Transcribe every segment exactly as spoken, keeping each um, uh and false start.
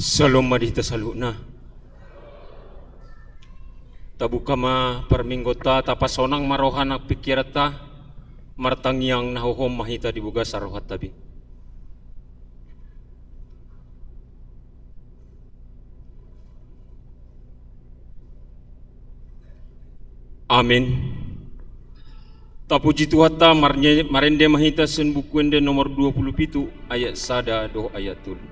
Syalom ma di hita saluhutna. Tabuka ma parmingguonta, tapasonang ma roha nang pingkiranta, martangiang na hohom ma hita di bagasan rohanta be. Amen. Tapuji Tuhanta, marnye-, marende ma hita sian Buku Ende nomor dua pulu pitu, ayat sada dohot ayat tolu.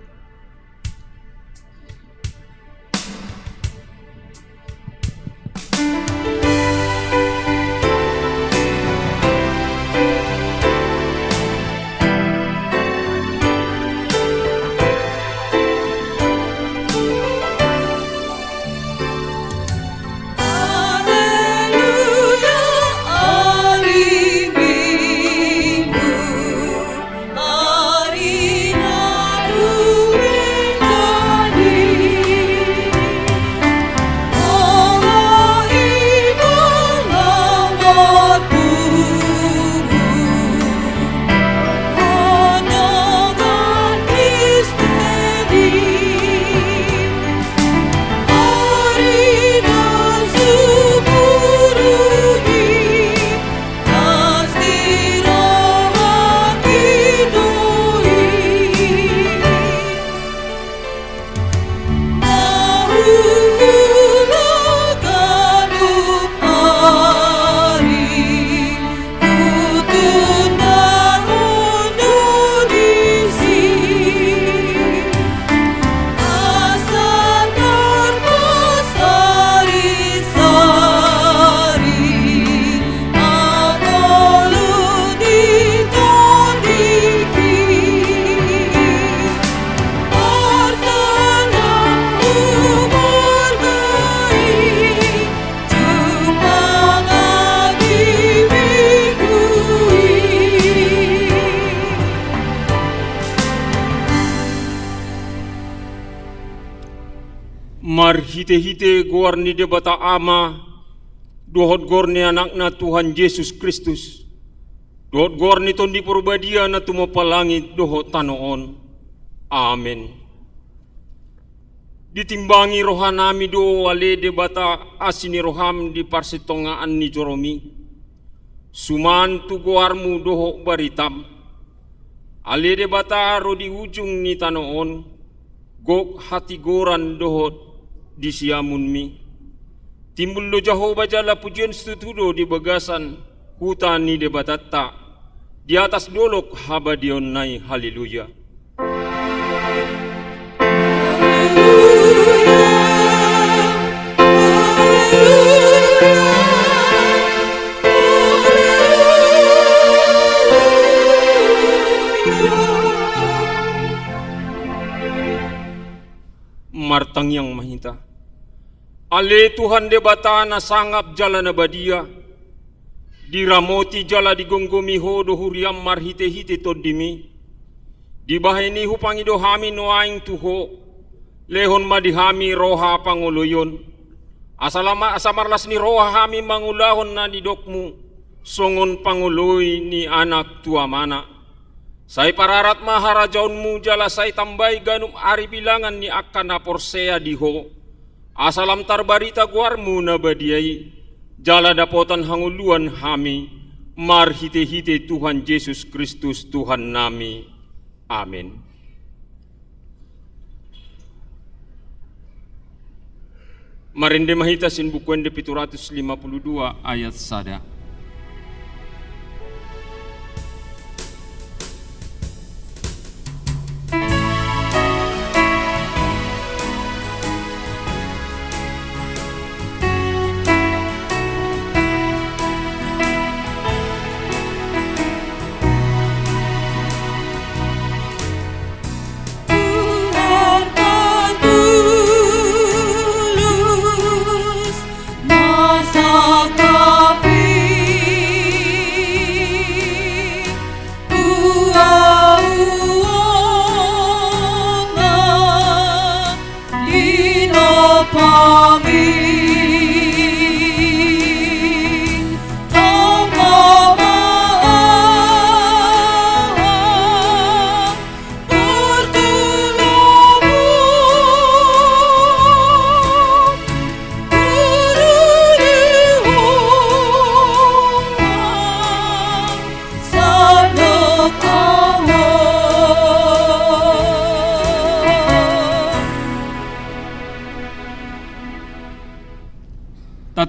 Marhitehite goar ni Debata Ama, dohot goar ni Anakna Tuhan Jesus Kristus, dohot goar ni Tondi Porbadia na tumompa langit dohot tano on. Amen. Ditimbangi rohanami do ale Debata asi ni roham di parsitongaan ni joromi, suman tu goarmu dohot baritam. Ale Debata ro di ujung ni tano on, gok hatigoran dohot di siamunmi. Timbul do Jahowa jala pujion situtu do di bagasan huta ni Debatanta, di atas dolok habadiaonna i. Haleluya. Martangiang ma hita. Ale Tuhan Debata na sangap jala na badia, diramoti jala digomgomi Ho do huriam marhitehite Tondimi. Dibahen i hupangido hami nuaeng tu Ho, lehon ma di hami roha pangoloion, asa lama, asa marlas ni roha hami mangulahon na nidokmu, songon pangoloi ni anak tu amana. Sai pararat ma harajaonmu jala sai tambai ganup ari bilangan ni angka na porsea di Ho, asa lam tarbarita goarmu na badia i, jala dapotan hangoluan hami, marhitehite Tuhan Jesus Kristus Tuhannami. Amen. Marende ma hita sian Buku Ende pitu ratus lima pulu dua ayat sada.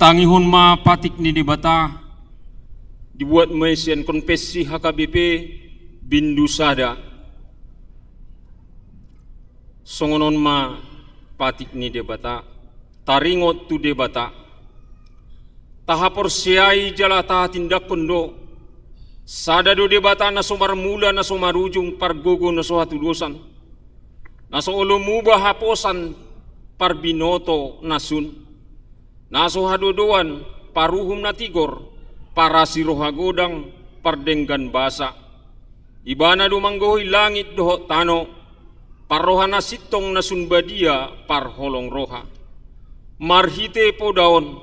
Tangihon ma patik ni Debata, dibuat ma i sian Konfessi H K B P bindu sada. Songon on ma patik ni Debata, taringot tu Debata. Tahaporseai jala tahatindanghon do, sada do Debata na so marmula, na so marujung, pargogo na so hatudosan, na so olo muba haposan, parbinoto na sun, na so hadodoan, paruhum na tigor, parasi roha godang, pardenggan basa. Ibana do manggohi langit dohot tano, parroha na sintong, na sun badia, parholong roha. Marhite poda on,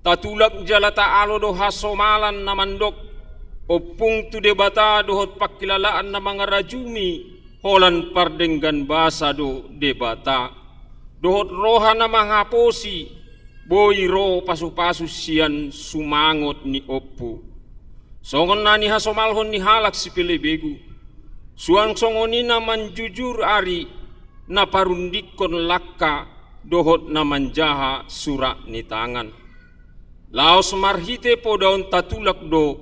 tatulak jala taalo do hasomalan na mandok, ompung tu Debata dohot pangkilalaan na mangarajumi, holan pardenggan basa do Debata, dohot roha na manghaposi, boi ro pasupasu sian sumangot ni ompu. Songon na nihasomalhon ni halak sipelebegu, suang songon i na manjujur ari, na parundingkon langka, dohot na manjaha surat ni tangan. Laos marhite poda on tatulak do,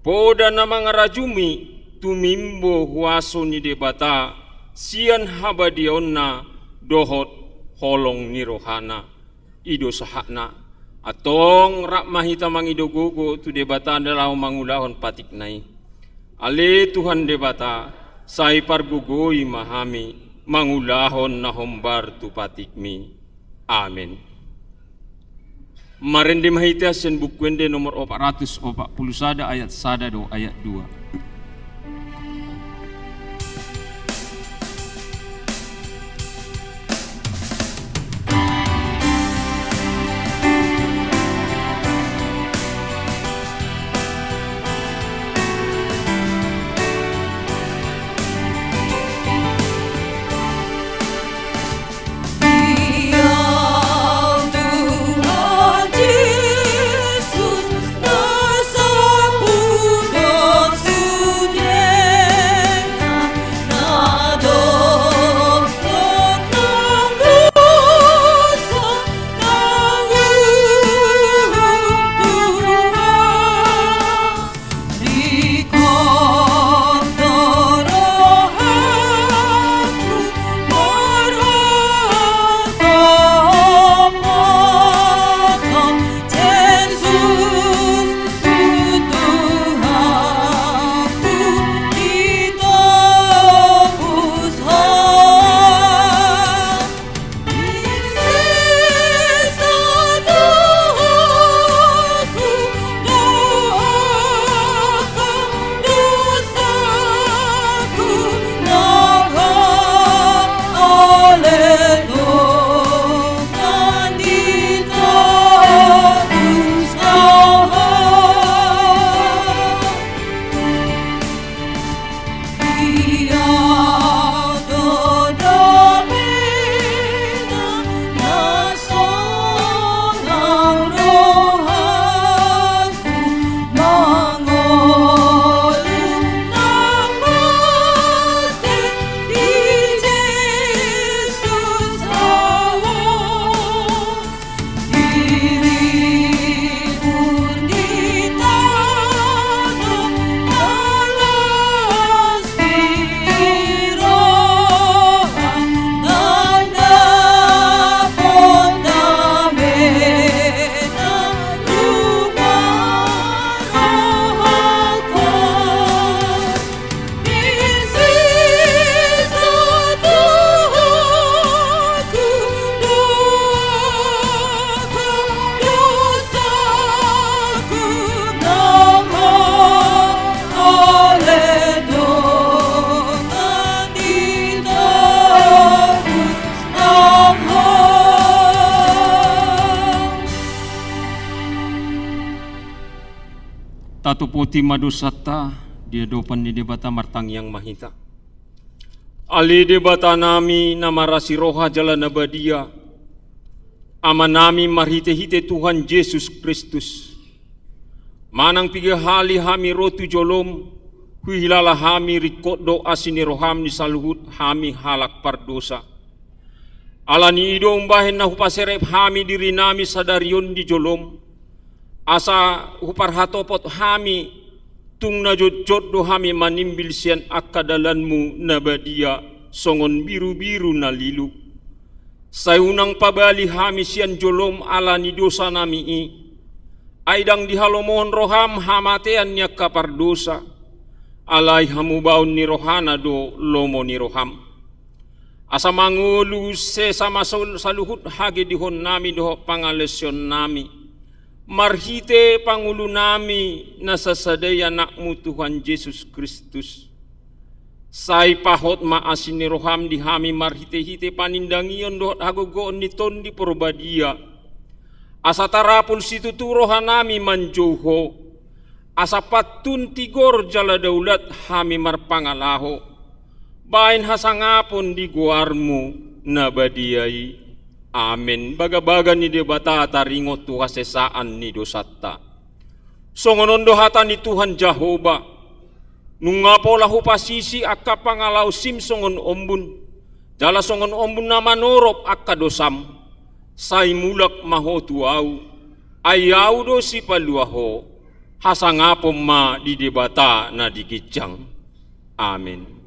poda na mangarajumi, tumimbo huaso ni Debata, sian habadiaonna, dohot holong ni rohana. I do sahatna. Antong rap ma hita mangido gogo tu Debata na laho mangulahon patikna i. Ale Tuhan Debata, sai pargogoi ma hami, mangulahon na hombar tu patikmi. Amen. Marende ma hita sian Buku Ende nomor opat ratus opat puluh sada, ayat sada do ayat dua. Tatopoti ma dosanta di adopan ni Debata, martangiang ma hita. Ale Debata nami na marasi roha jala na badia, Ama nami marhite-hite Tuhan Jesus Kristus, manang piga hali hami ro tu jolom, huhilala hami ringkot do asi ni roham di saluhut hami halak pardosa. Ala ni i do umbahen na hupaserep hami dirinami sadari on di jolom, asa huparhatopot hami, tung na jotjot do hami manimbil sian angka dalanmu na badia songon birubiru na lilu. Sai unang pabali hami sian jolom ala ni dosanami i. Ai ndang dihalomohon roham hamatean ni angka pardosa. Alai hamubaon ni rohana do lomo ni roham. Asa mangolu sesa ma saluhut hagedehonnami dohot pangaleosionnami. Marhite pangulunami na sasada i anakmu Tuhan Jesus Kristus. Sai pahot ma asi ni roham di hami marhitehite panindangion dohot hagogoon ni Tondi Porbadia. Asa tarapul situtu rohanami manjou ho. Asa pantun tigor jala daulat hami marpangalaho. Baen hasangapon di goarmu na badia i. Amen. Bagabaga ni Debata taringot tu hasesaan ni dosanta. Songon on do hata ni Tuhan Jahowa. Nunga pola hupasisi angka pangalaosim songon ombun. Jala songon ombun na manorop angka dosam. Sai mulak ma ho tu ahu. Ai ahu do sipalua ho. Hasangapon ma di Debata na di ginjang. Amen.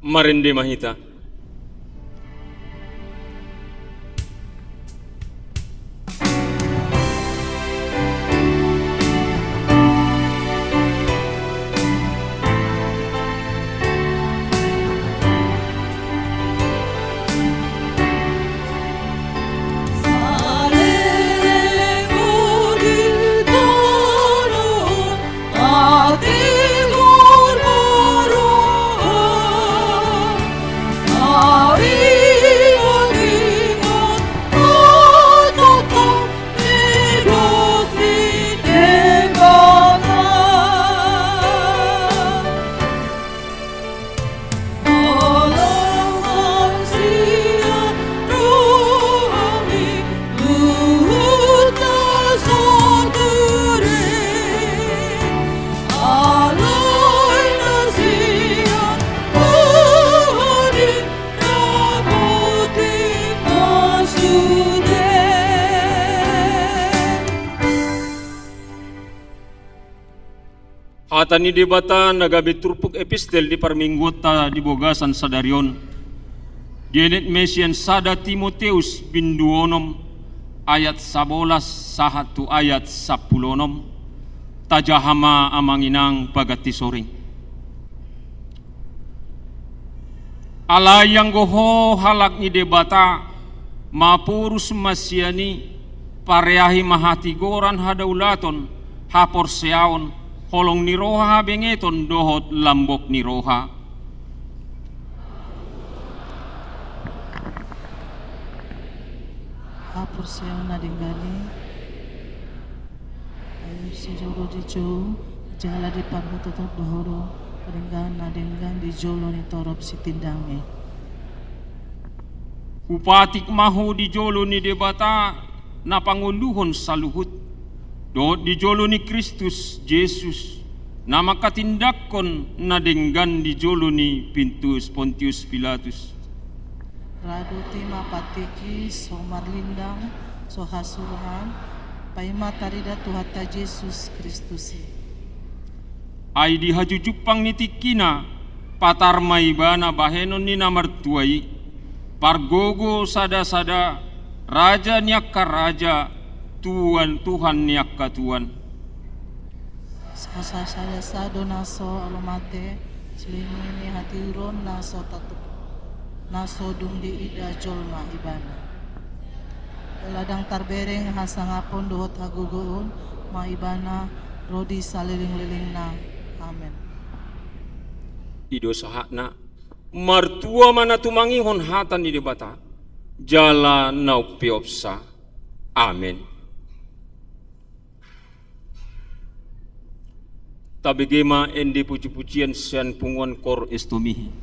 Marende ma hita. Hata ni Debata na gabe turpuk epistel di parmingguonta di bagasan sadari on. Dienet ma sian sada Timoteus bindu onom ayat sabolas sahat tu ayat sampulu onom. Tajaha ma amang inang paganti soring. Alai anggo ho halak ni Debata, maporus ma sian i, pareahi ma hatigoran, hadaulaton, haporseaon, holong ni roha, habengeton dohot lambok ni roha. Haporseaon na denggan i. Ai sijolo dijou jala diparhatohot do ho do denggan na denggan di jolo ni torop sitindangi. Hupatik ma ho di jolo ni Debata na pangoluhon saluhut, dohot di jolo ni Kristus Jesus, na mangkatindangkon na denggan di jolo ni Pintius Pontius Pilatus. Ra do ti ma patik i so marlindang, so hasurangan, paima tarida Tuhanta Jesus Kristus i. Ai di hajujumpang ni tingkina, patar ma Ibana bahenon ni na martua i, pargogo sadasada, Raja ni angka raja, Tuan, Tuhan ni angka tuan. Sasada sa do na so olo mate, silehon ni hatiuron na so tatu, na so dung diida jolma Ibana. Jala ndang tarbereng hasangapon dohot hagogoon ma Ibana ro di salelenglelengna. Amen. I do sahatna. Martua ma na tumangihon hata ni Debata jala na umpeopsa. Amen. Tabege ma ende pujipujian sian punguan Kor Estomihi.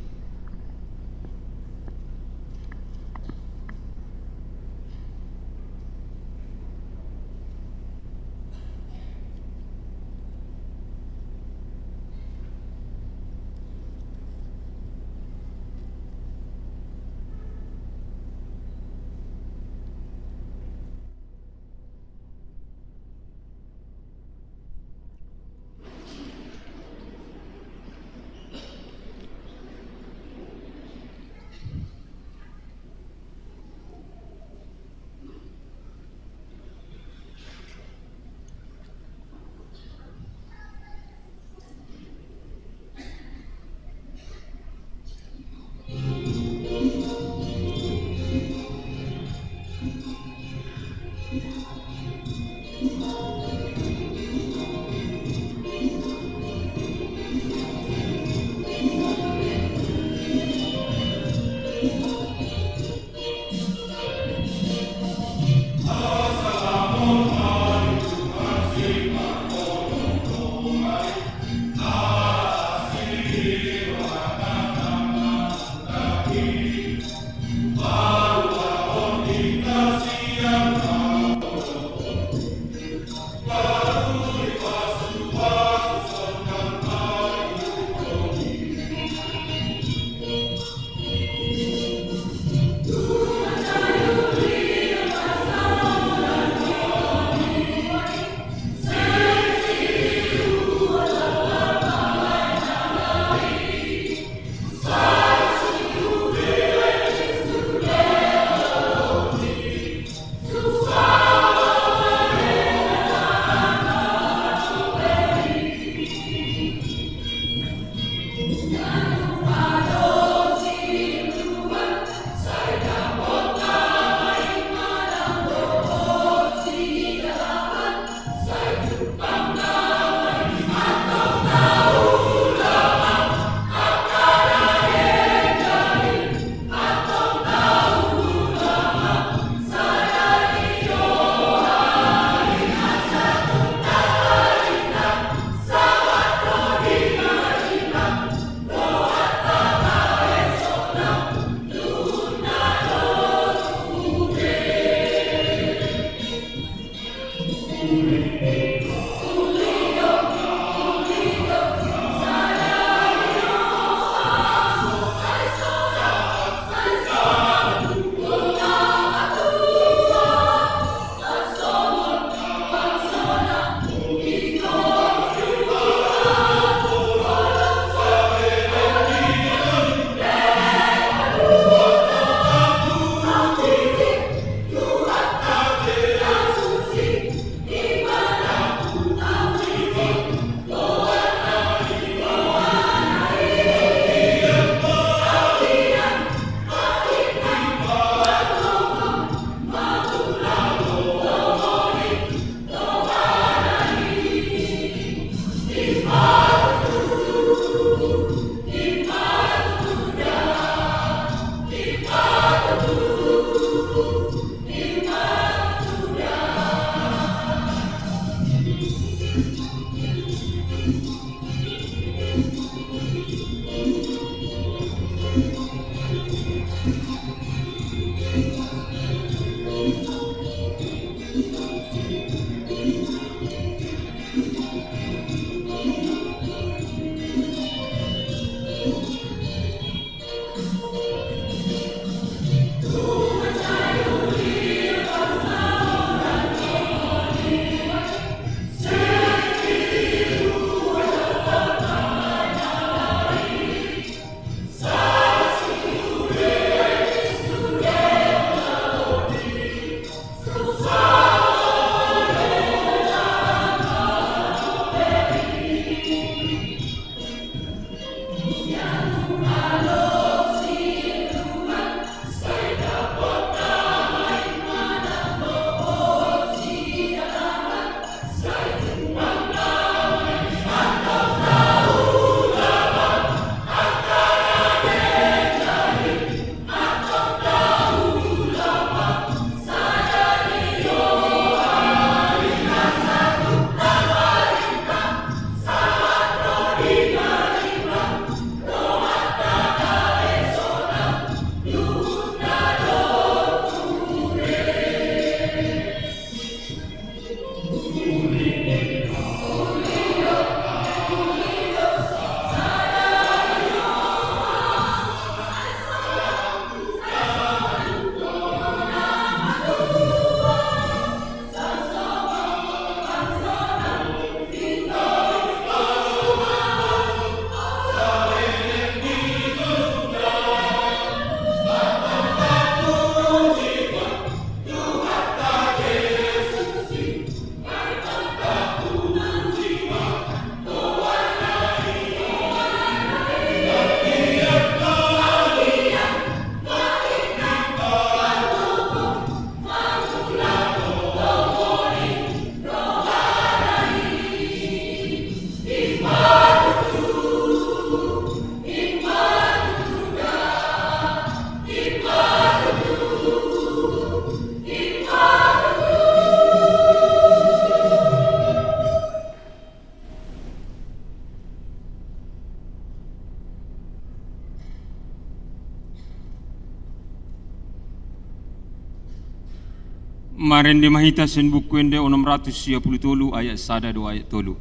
Marende ma hita sian Buku Ende onom ratus sia pulu tolu, ayat sada dohot ayat tolu.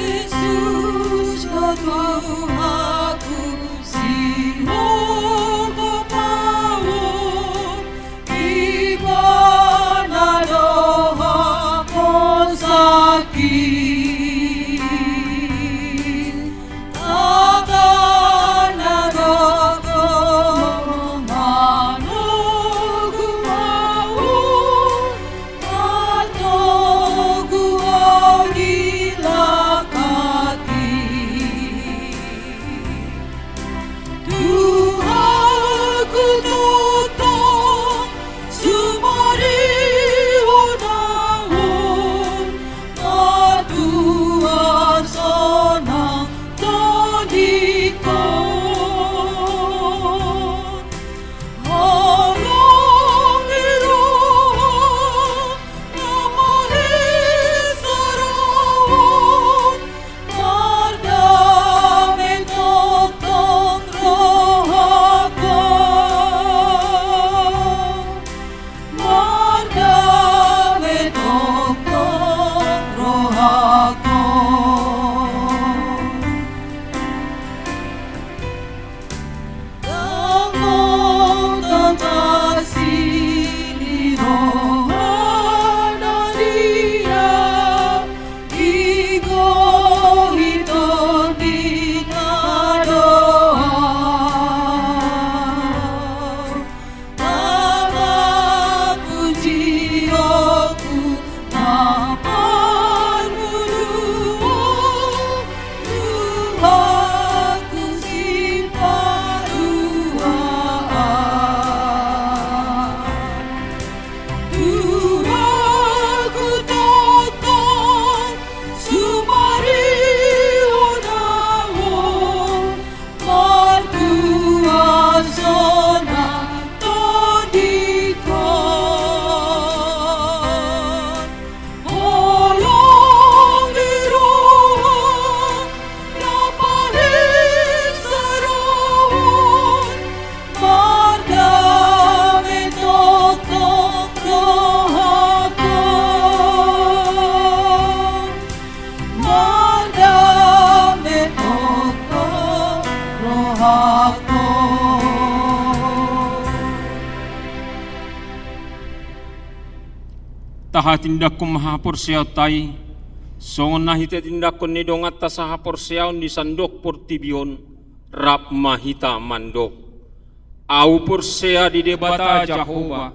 Jesus, Tuhanku, sihol do paon, Ibana do haposan. Tahatindanghon ma haporseaonta i, songon na hitatindanghon ni donganta sahaporseaon di sandok portibi on, rap ma hita mandok: Ahu porsea di Debata Jahowa,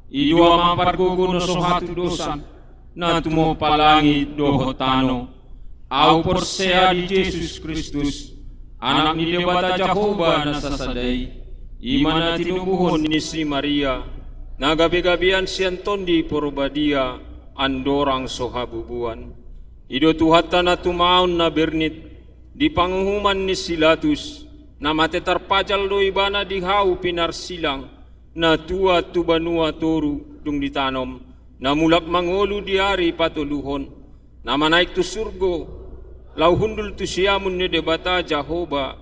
i do Ama pargogo na so hatudosan, na tumompa langit dohot tano. Ahu porsea di Jesus Kristus, Anak ni Debata Jahowa na sasada i, i ma na tinobuhon ni si Maria, na gabegabean sian Tondi Porbadia, andorang so habubuan. I do Tuhanta na tumaon na bernit, di panguhuman ni si Latus, na mate tarpajal do ibana di hau pinarsilang, na tuat tu banua toru dung ditanom, na mulak mangolu di ari patoluhon, na manaek tu surgo, laho hundul tu siamun ni Debata Jahowa,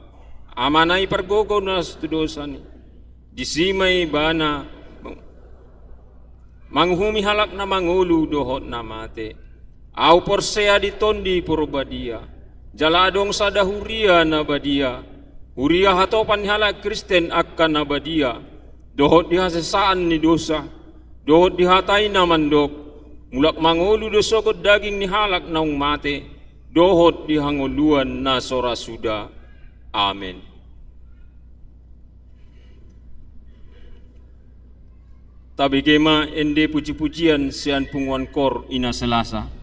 Amana i pargogo na hatudosan i. Disi ma ibana manguhumi halak na mangolu dohot na mate. Ahu porsea di Tondi Porbadia, jala adong sada huria na badia, huria hatopan ni halak Kristen angka na badia, dohot di hasesaan ni dosa, dohot di hata i na mandok: Mulak mangolu do sogot daging ni halak naung mate, dohot di hangoluan na so ra suda. Amen. Tabege ma ende pujipujian sian punguan kor Ina Selasa.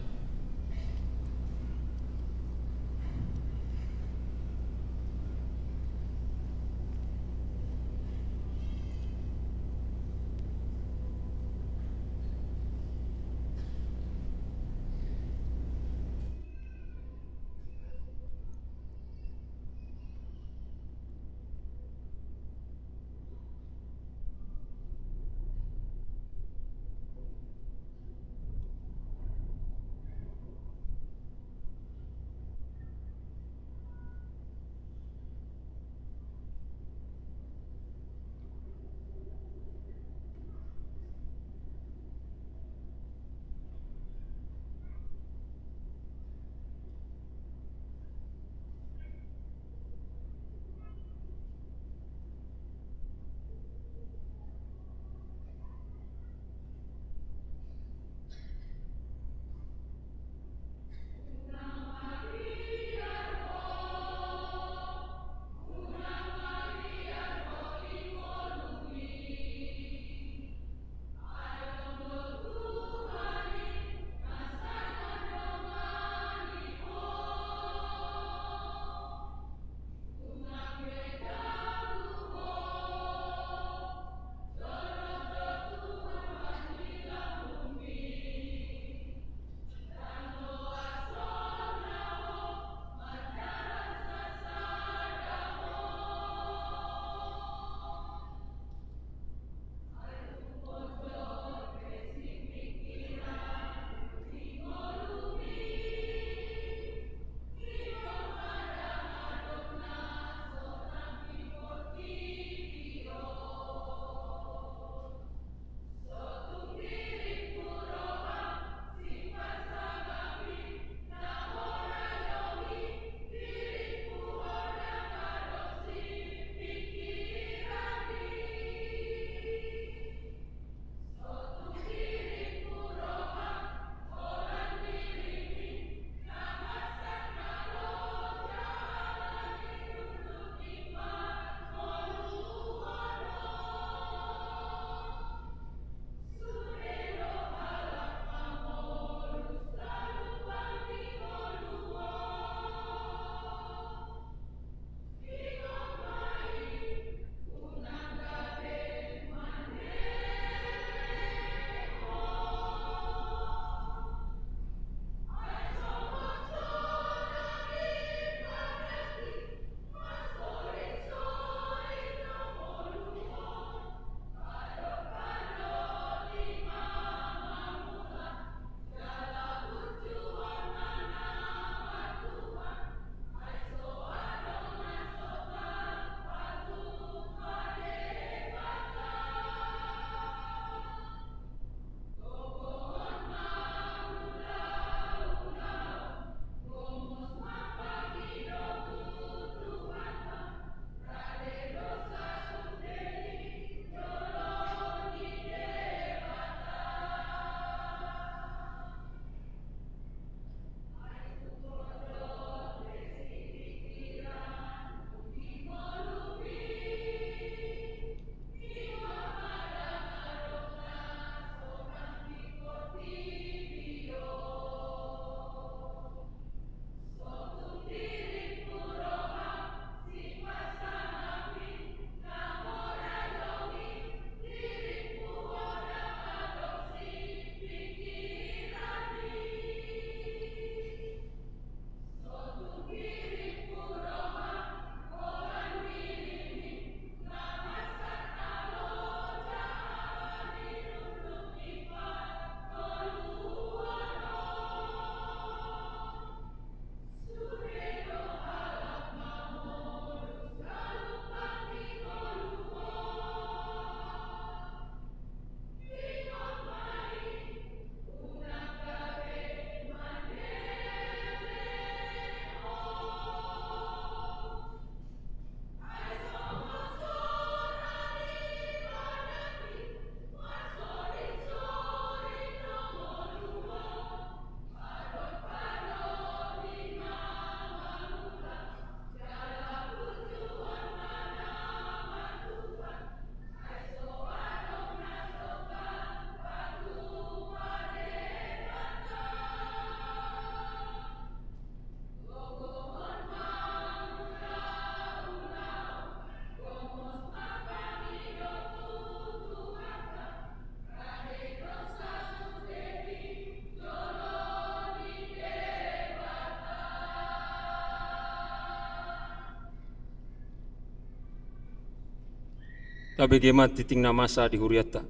Tabege ma tinting na masa di hurianta.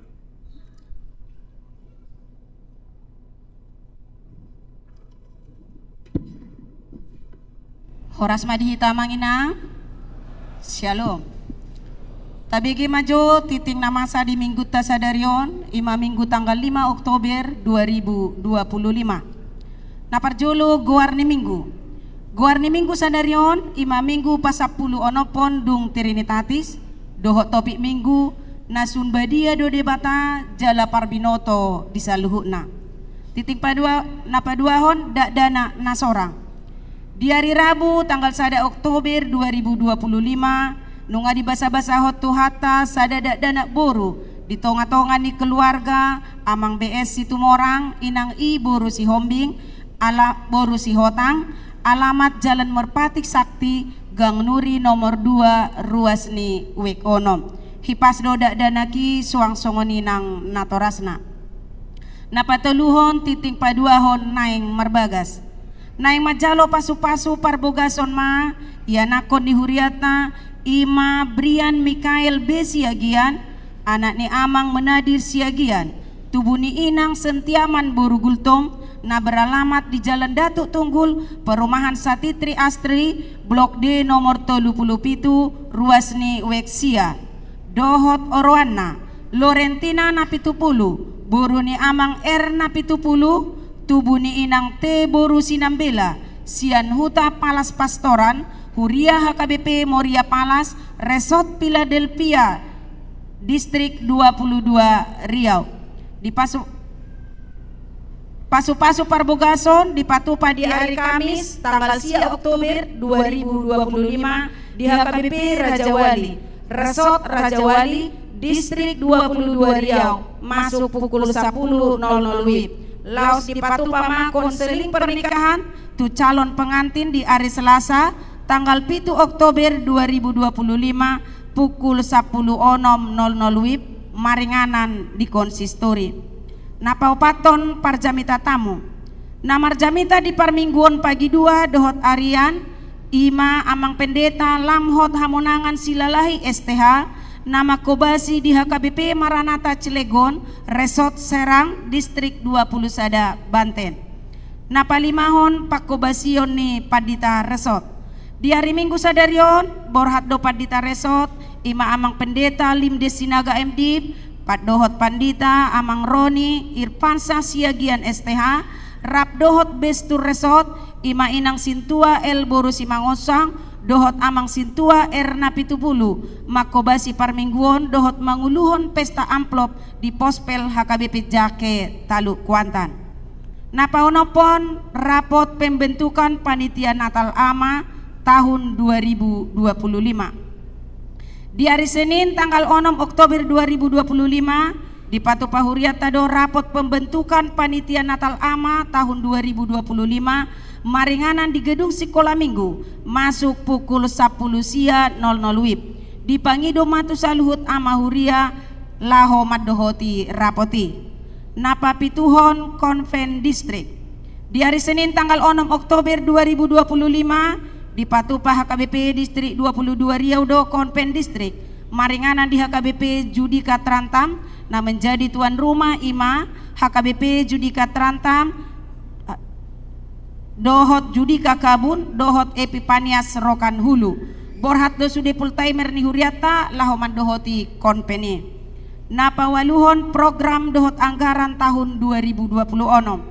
Horas ma di hita amang inang. Syalom. Tabege ma jo tinting na masa di minggunta sadari on, i ma minggu tanggal lima Oktober dua ribu dua puluh lima. Na parjolo, goar ni minggu. Goar ni minggu sadari on i ma minggu pasampulu onomhon dung Trinitatis, dohot topik minggu: Na sun badia do Debata jala parbinoto di saluhutna. Tinting padua, na paduahon, dakdanak na sorang. Di ari Rabu tanggal sada Oktober dua ribu dua puluh lima, nunga dibasabasahon Tuhanta sada dakdanak boru di tongatonga ni keluarga amang B S Situmorang, inang i boru Sihombing, ala-, boru Sihotang, alamat Jalan Merpati Sakti, Gang Nuri nomor dua, ruas ni wijk onom. Hipas do dakdanak i suang songon i nang natorasna. Na patoluhon, tinting paduahon naeng marbagas. Naeng manjalo pasupasu parbogason ma ianakhon ni hurianta, i ma Brian Mikael B Siagian, anak ni amang Menadir Siagian, tubu ni inang Sentiaman boru Gultom, na beralamat di Jalan Datuk Tunggul, Perumahan Satitri Astri, Blok D nomor tolu pulu pitu, ruas ni wijk sia. Dohot oroanna, Lorentina Napitupulu, boru ni amang R Napitupulu, tubu ni inang T boru Sinambela, sian Huta Palas Pastoran, huria H K B P Moria Palas, Resort Philadelphia, Distrik dua puluh dua, Riau. Dipasu-, pasupasu parbogason dipatupa di ari Kamis tanggal sia Oktober dua ribu dua puluh lima di H K B P Rajawali, Resort Rajawali, Distrik dua puluh dua, Riau, masuk pukul sampulu nol nol wib. Laos dipatupa ma konseling pernikahan tu calon pengantin di ari Selasa tanggal pitu Oktober dua ribu dua puluh lima, pukul sampulu onom nol nol wib, maringanan di konsistori. Na paopathon, parjamita tamu. Na marjamita di parmingguon pagi dua dohot arian, i ma amang pendeta Lamhot Hamonangan Silalahi S T H, na mangkobasi di H K B P Maranatha Cilegon, Resort Serang, Distrik dua puluh sada, Banten. Na palimahon, pangkobasion ni pandita resort. Di ari Minggu sadari on, borhat do pandita resort, i ma amang pendeta Limdes Sinaga M Div, pat dohot pandita amang Roni Irfansa Siagian S T H, rap dohot bestur resort, i ma inang sintua L boru Simangonsang, dohot amang sintua R Napitupulu, mangkobasi parmingguon dohot manguluhon pesta amplop di Pospel H K B P Jake Taluk Kuantan. Na paonomhon, rapot pembentukan panitia Natal Ama tahun dua ribu dua puluh lima. Di ari Senin tanggal onom Oktober dua ribu dua puluh lima, dipatupa hurianta do rapot pembentukan panitia Natal Ama tahun dua ribu dua puluh lima, maringanan di gedung Sikola Minggu, masuk pukul sampulu sia nol nol wib. Dipangido ma tu saluhut ama huria laho mandohoti rapot i. Na papituhon, konven distrik. Di ari Senin tanggal onom Oktober dua ribu dua puluh lima, dipatupa H K B P Distrik dua puluh dua Riau do konven distrik, maringanan di H K B P Judika Trantam, na menjadi tuan rumah i ma H K B P Judika Trantam, dohot Judika Kabun, dohot Epipanias Rokan Hulu. Borhat do sude full timer ni hurianta laho mandohoti konven i. Na paualuhon, program dohot anggaran tahun dua ribu dua puluh onom.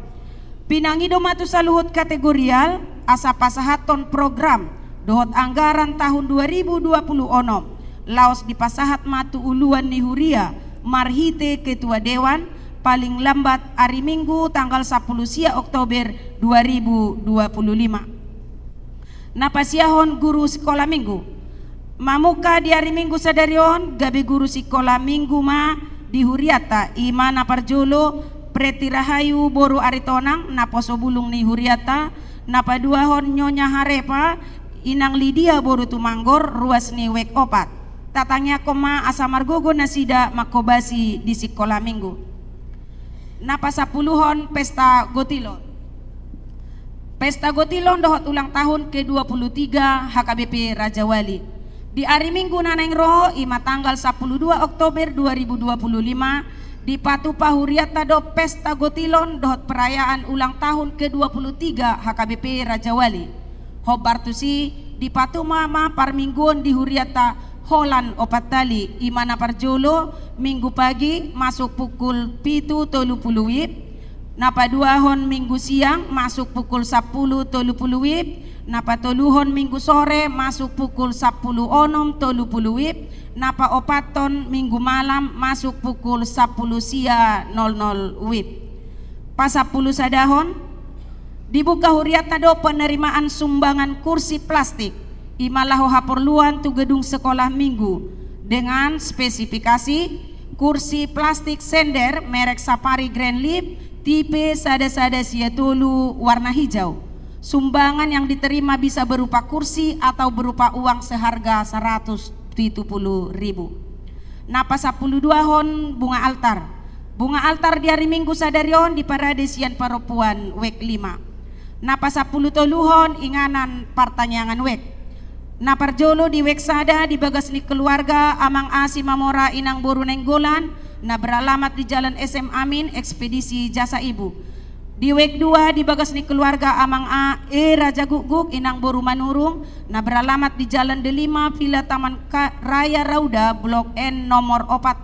Pinangido ma tu saluhut kategorial asa pasahathon program dohot anggaran tahun dua ribu dua puluh onom, laos dipasahat ma tu uluan ni huria marhite ketua dewan, paling lambat ari Minggu tanggal sampulu sia Oktober dua ribu dua puluh lima. Na pasiahon, guru sikola Minggu. Mamungka di ari Minggu sadari on gabe guru sikola Minggu ma di hurianta, i ma na parjolo Preti Rahayu boru Aritonang, naposo bulung ni hurianta, na paduahon Nyonya Harepa, inang Lidia boru Tumanggor, ruas ni wijk opat. Tatangiangkon ma asa margogo nasida mangkobasi di sikola Minggu. Na pasampuluhon, pesta gotilon. Pesta gotilon dohot ulang tahun kedua puluh tiga H K B P Rajawali. Di ari Minggu na naeng ro, i ma tanggal sampulu dua Oktober dua ribu dua puluh lima, dipatupa hurianta do pesta gotilon dohot perayaan ulang tahun ke dua puluh tiga H K B P Rajawali. Hombar tusi, dipatupa ma parmingguon di hurianta holan opat hali, i ma na parjolo, Minggu pagi, masuk pukul pitu tolu pulu WIB, na paduahon Minggu siang, masuk pukul sampulu tolu pulu WIB, na patoluhon Minggu sore, masuk pukul sampulu onom tolu pulu WIB, na paopathon Minggu malam, masuk pukul sampulu sia nol nol WIB. Pasampulu sadahon, dibuka hurianta do penerimaan sumbangan kursi plastik, i ma laho haporluan tu gedung sekolah minggu, dengan spesifikasi kursi plastik sender merek Safari Grand Leaf, tipe sada sada sia tolu, warna hijau. Sumbangan yang diterima bisa berupa kursi atau berupa uang seharga seratus pitu pulu ribu. Na pasampulu duahon, bunga altar. Bunga altar di ari Minggu sadari on diparade sian parompuan WEK lima. Na pasampulu toluhon, inganan partangiangan WEK. Na parjolo di WEK sada, di bagas ni keluarga Amang A Simamora Inang Boru Nainggolan, na beralamat di Jalan S M Amin, Ekspedisi Jasa Ibu. Di WEK dua, di bagas ni keluarga Amang A E Raja Gukguk Inang Boru Manurung, na beralamat di Jalan Delima, Villa Taman Ka-, Raya Rauda, Blok N, nomor opat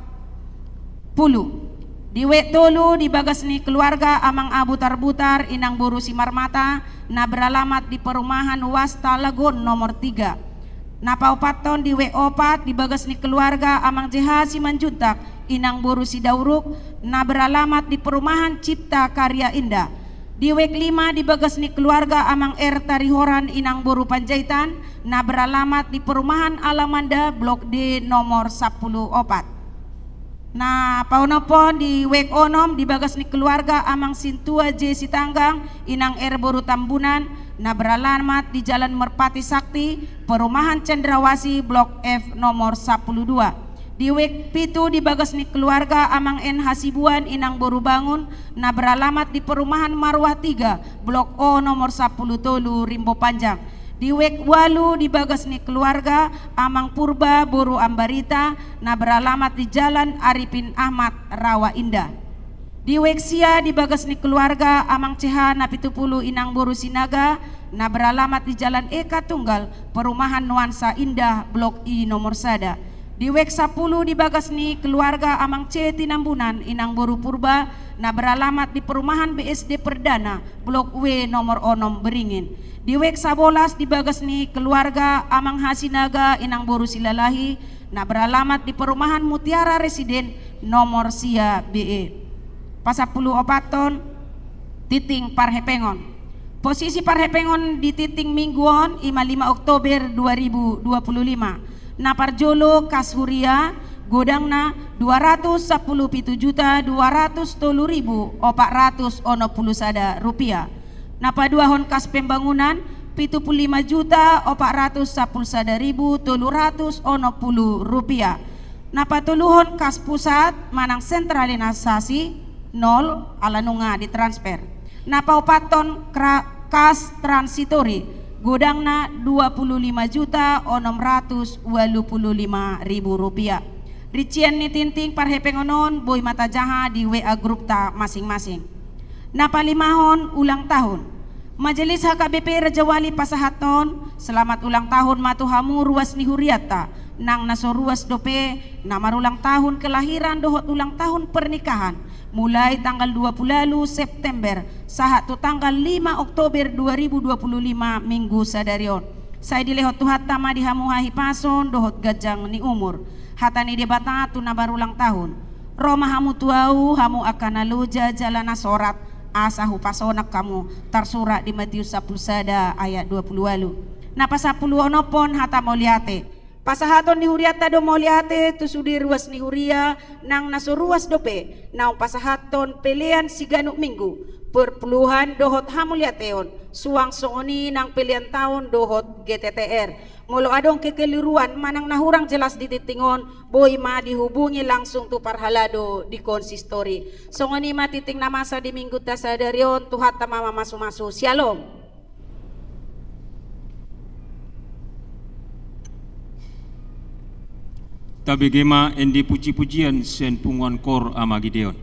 pulu. Di WEK tolu, di bagas ni keluarga Amang A Butarbutar Inang Boru Simarmata, na beralamat di perumahan Wasta Lagon nomor tiga. Na paopathon, di WEK opat, di bagas ni keluarga Amang J H Simanjuntak Inang Boru Sidauruk, na beralamat di perumahan Cipta Karya Indah. Di WEK lima, di bagas ni keluarga Amang R Tarihoran Inang Boru Panjaitan, na beralamat di perumahan Alamanda, Blok D, nomor sampulu opat. Na paonomhon, di WEK onom, di bagas ni keluarga Amang Sintua J Sitanggang Inang R Boru Tambunan, na beralamat di Jalan Merpati Sakti, perumahan Cendrawasih, Blok F, nomor sampulu dua. Di WEK pitu, di bagas ni keluarga Amang N Hasibuan Inang Boru Bangun, na beralamat di perumahan Marwah tiga, Blok O, nomor sampulu tolu, Rimbo Panjang. Di WEK ualu, di bagas ni keluarga Amang Purba Boru Ambarita, na beralamat di Jalan Arifin Ahmad, Rawa Indah. Di WEK sia, di bagas ni keluarga Amang C H na pitu pulu Inang Boru Sinaga, na beralamat di Jalan Eka Tunggal, perumahan Nuansa Indah, Blok I, nomor sada. Di WEK sampulu, di bagas ni keluarga Amang C Tinambunan Inang Boru Purba, na beralamat di perumahan B S D Perdana, Blok W, nomor onom, Beringin. Di WEK sabolas, di bagas ni keluarga Amang H Sinaga Inang Boru Silalahi, na beralamat di perumahan Mutiara Residen, nomor sia B E. Pasampulu opathon, tinting parhepengon. Posisi parhepengon di tinting Minggu on, i ma lima Oktober dua ribu dua puluh lima. Na parjolo kas huria, godangna dua ratus sampulu pitu juta dua ratus tolu ribu opat ratus onom pulu sada rupiah. Na paduahon kas pembangunan, pitu pulu lima juta opat ratus sampulu sada ribu tolu ratus onom pulu rupiah. Na patoluhon kas pusat manang sentralisasi, nol, ala nunga ditransfer. Na paopathon kra-, kas transitori, godangna dua pulu lima juta onom ratus ualu pulu lima ribu rupiah. Rincian ni tinting parhepengon on boi ma tajaha di W A grupta masing-masing. Na palimahon, ulang tahun. Majelis H K B P Rajawali pasahathon, selamat ulang tahun ma tu hamu ruas ni hurianta, nang na so ruas dope, na marulang tahun kelahiran dohot ulang tahun pernikahan, mulai tanggal dua pulu ualu September sahat tu tanggal lima Oktober dua ribu dua puluh lima, Minggu sadari on. Sai dilehon Tuhanta ma di hamu hahipason dohot ganjang ni umur. Hata ni Debata tu na marulang tahun: Ro ma hamu tu Ahu, hamu angka na loja jala na sorat, asa hupasonang hamu, tarsurat di Matius sampulu sada ayat dua pulu ualu. Na pasampulu onomhon, hata mauliate. Pasahaton ni hurianta do mauliate tu sude ruas ni huria, nang na so ruas dope, naung pasahathon pelean siganup Minggu, perpuluhan dohot hamauliateon, suang songon i nang pelean taon dohot G T T R. Molo adong kekeliruan manang na hurang jelas di tinting on, boi ma dihubungi langsung tu parhalado di konsistori. Songon i ma tinting na masa di Minggunta sadari on, Tuhanta ma mamasumasu. Syalom. Tabege ma ende puji-pujian sian punguan Kor Ama Gideon.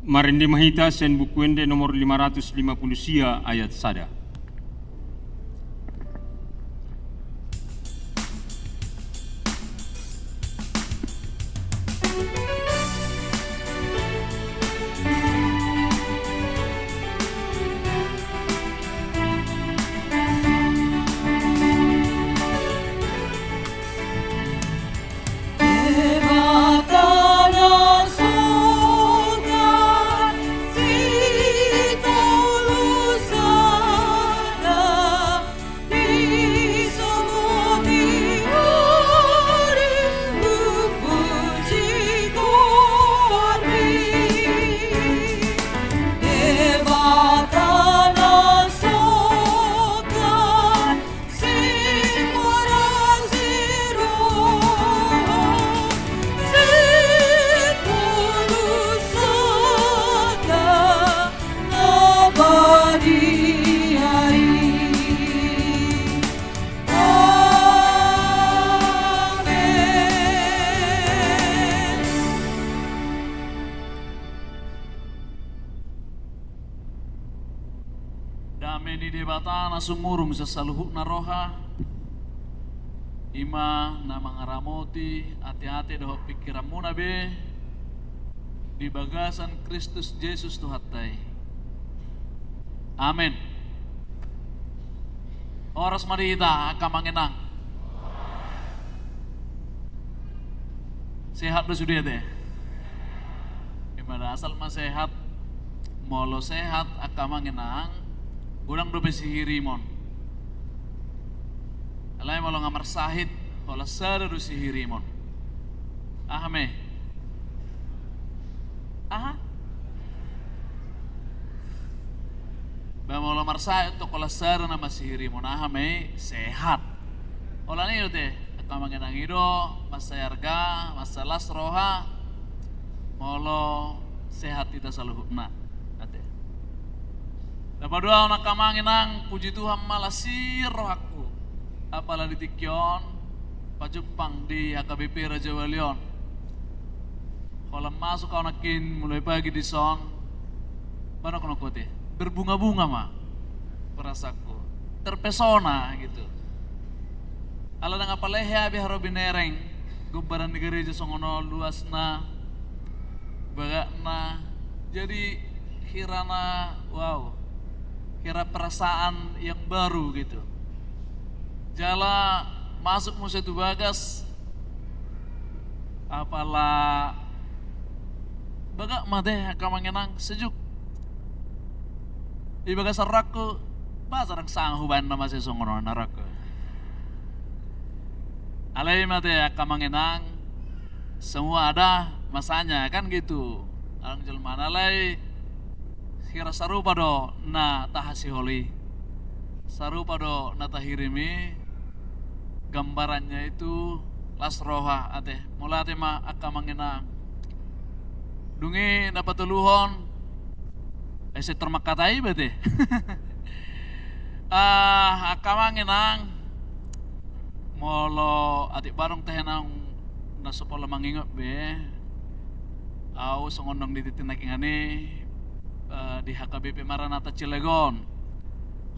Marende ma hita sian Buku Ende nomor lima ratus lima puluh sia ayat sada. Dame ni Debata na sumurung sian saluhutna roha, i ma na mangaramoti ateate dohot pingkiranmuna be di bagasan Kristus Jesus Tuhanta i. Amen. Horas ma di hita, angka amang inang. Sehat do sude ate? Ima da, asal ma sehat. Molo sehat, angka amang inang, godang dope sihirimon. Alai molo nga marsahit, holan sada do sihirimon. Aha me? Aha? Ba molo marsahit tong holan sada nama sihirimon, aha me? Sehat. Holan i do ate, angka amang inang, i do mansai arga, mansai las roha, molo sehat hita saluhutna. Ate. Na paduahon, angka amang inang, puji Tuhan ma las i rohangku. Apala di tingki on, pajumpang di H K B P Rajawali on. Holan masuk au nangkin mulai pagi dison, ba nongkon ate, berbunga-bunga ma perasaanku, terpesona gitu. Ala ndang apala hea be haru binereng gombaran ni gareja songon on, luasna, bagakna. Jadi hira na, wow, hira perasaan yang baru gitu. Jala masuk muse tu bagas, apala bagak ma ate, angka amang inang, sejuk. Di bagasan rohangku, ba ndang sanga hubaen na masa songon on rohangku. Alai ma ate, angka amang inang, semua ada masanya kan gitu. Adong jelma na alai hira sarupa do na tahasihol i. Sarupa do na tahirim i, gambarannya itu las roha ate. Mauliate ma angka amang inang. Dung i na patoluhon, ese tor mangkatai ba ate. Ah, angka amang inang, molo atik barong tahe naung na so pola mangingot be, au songon naung di tintin nangkiningan i, eh, di H K B P Maranatha Cilegon.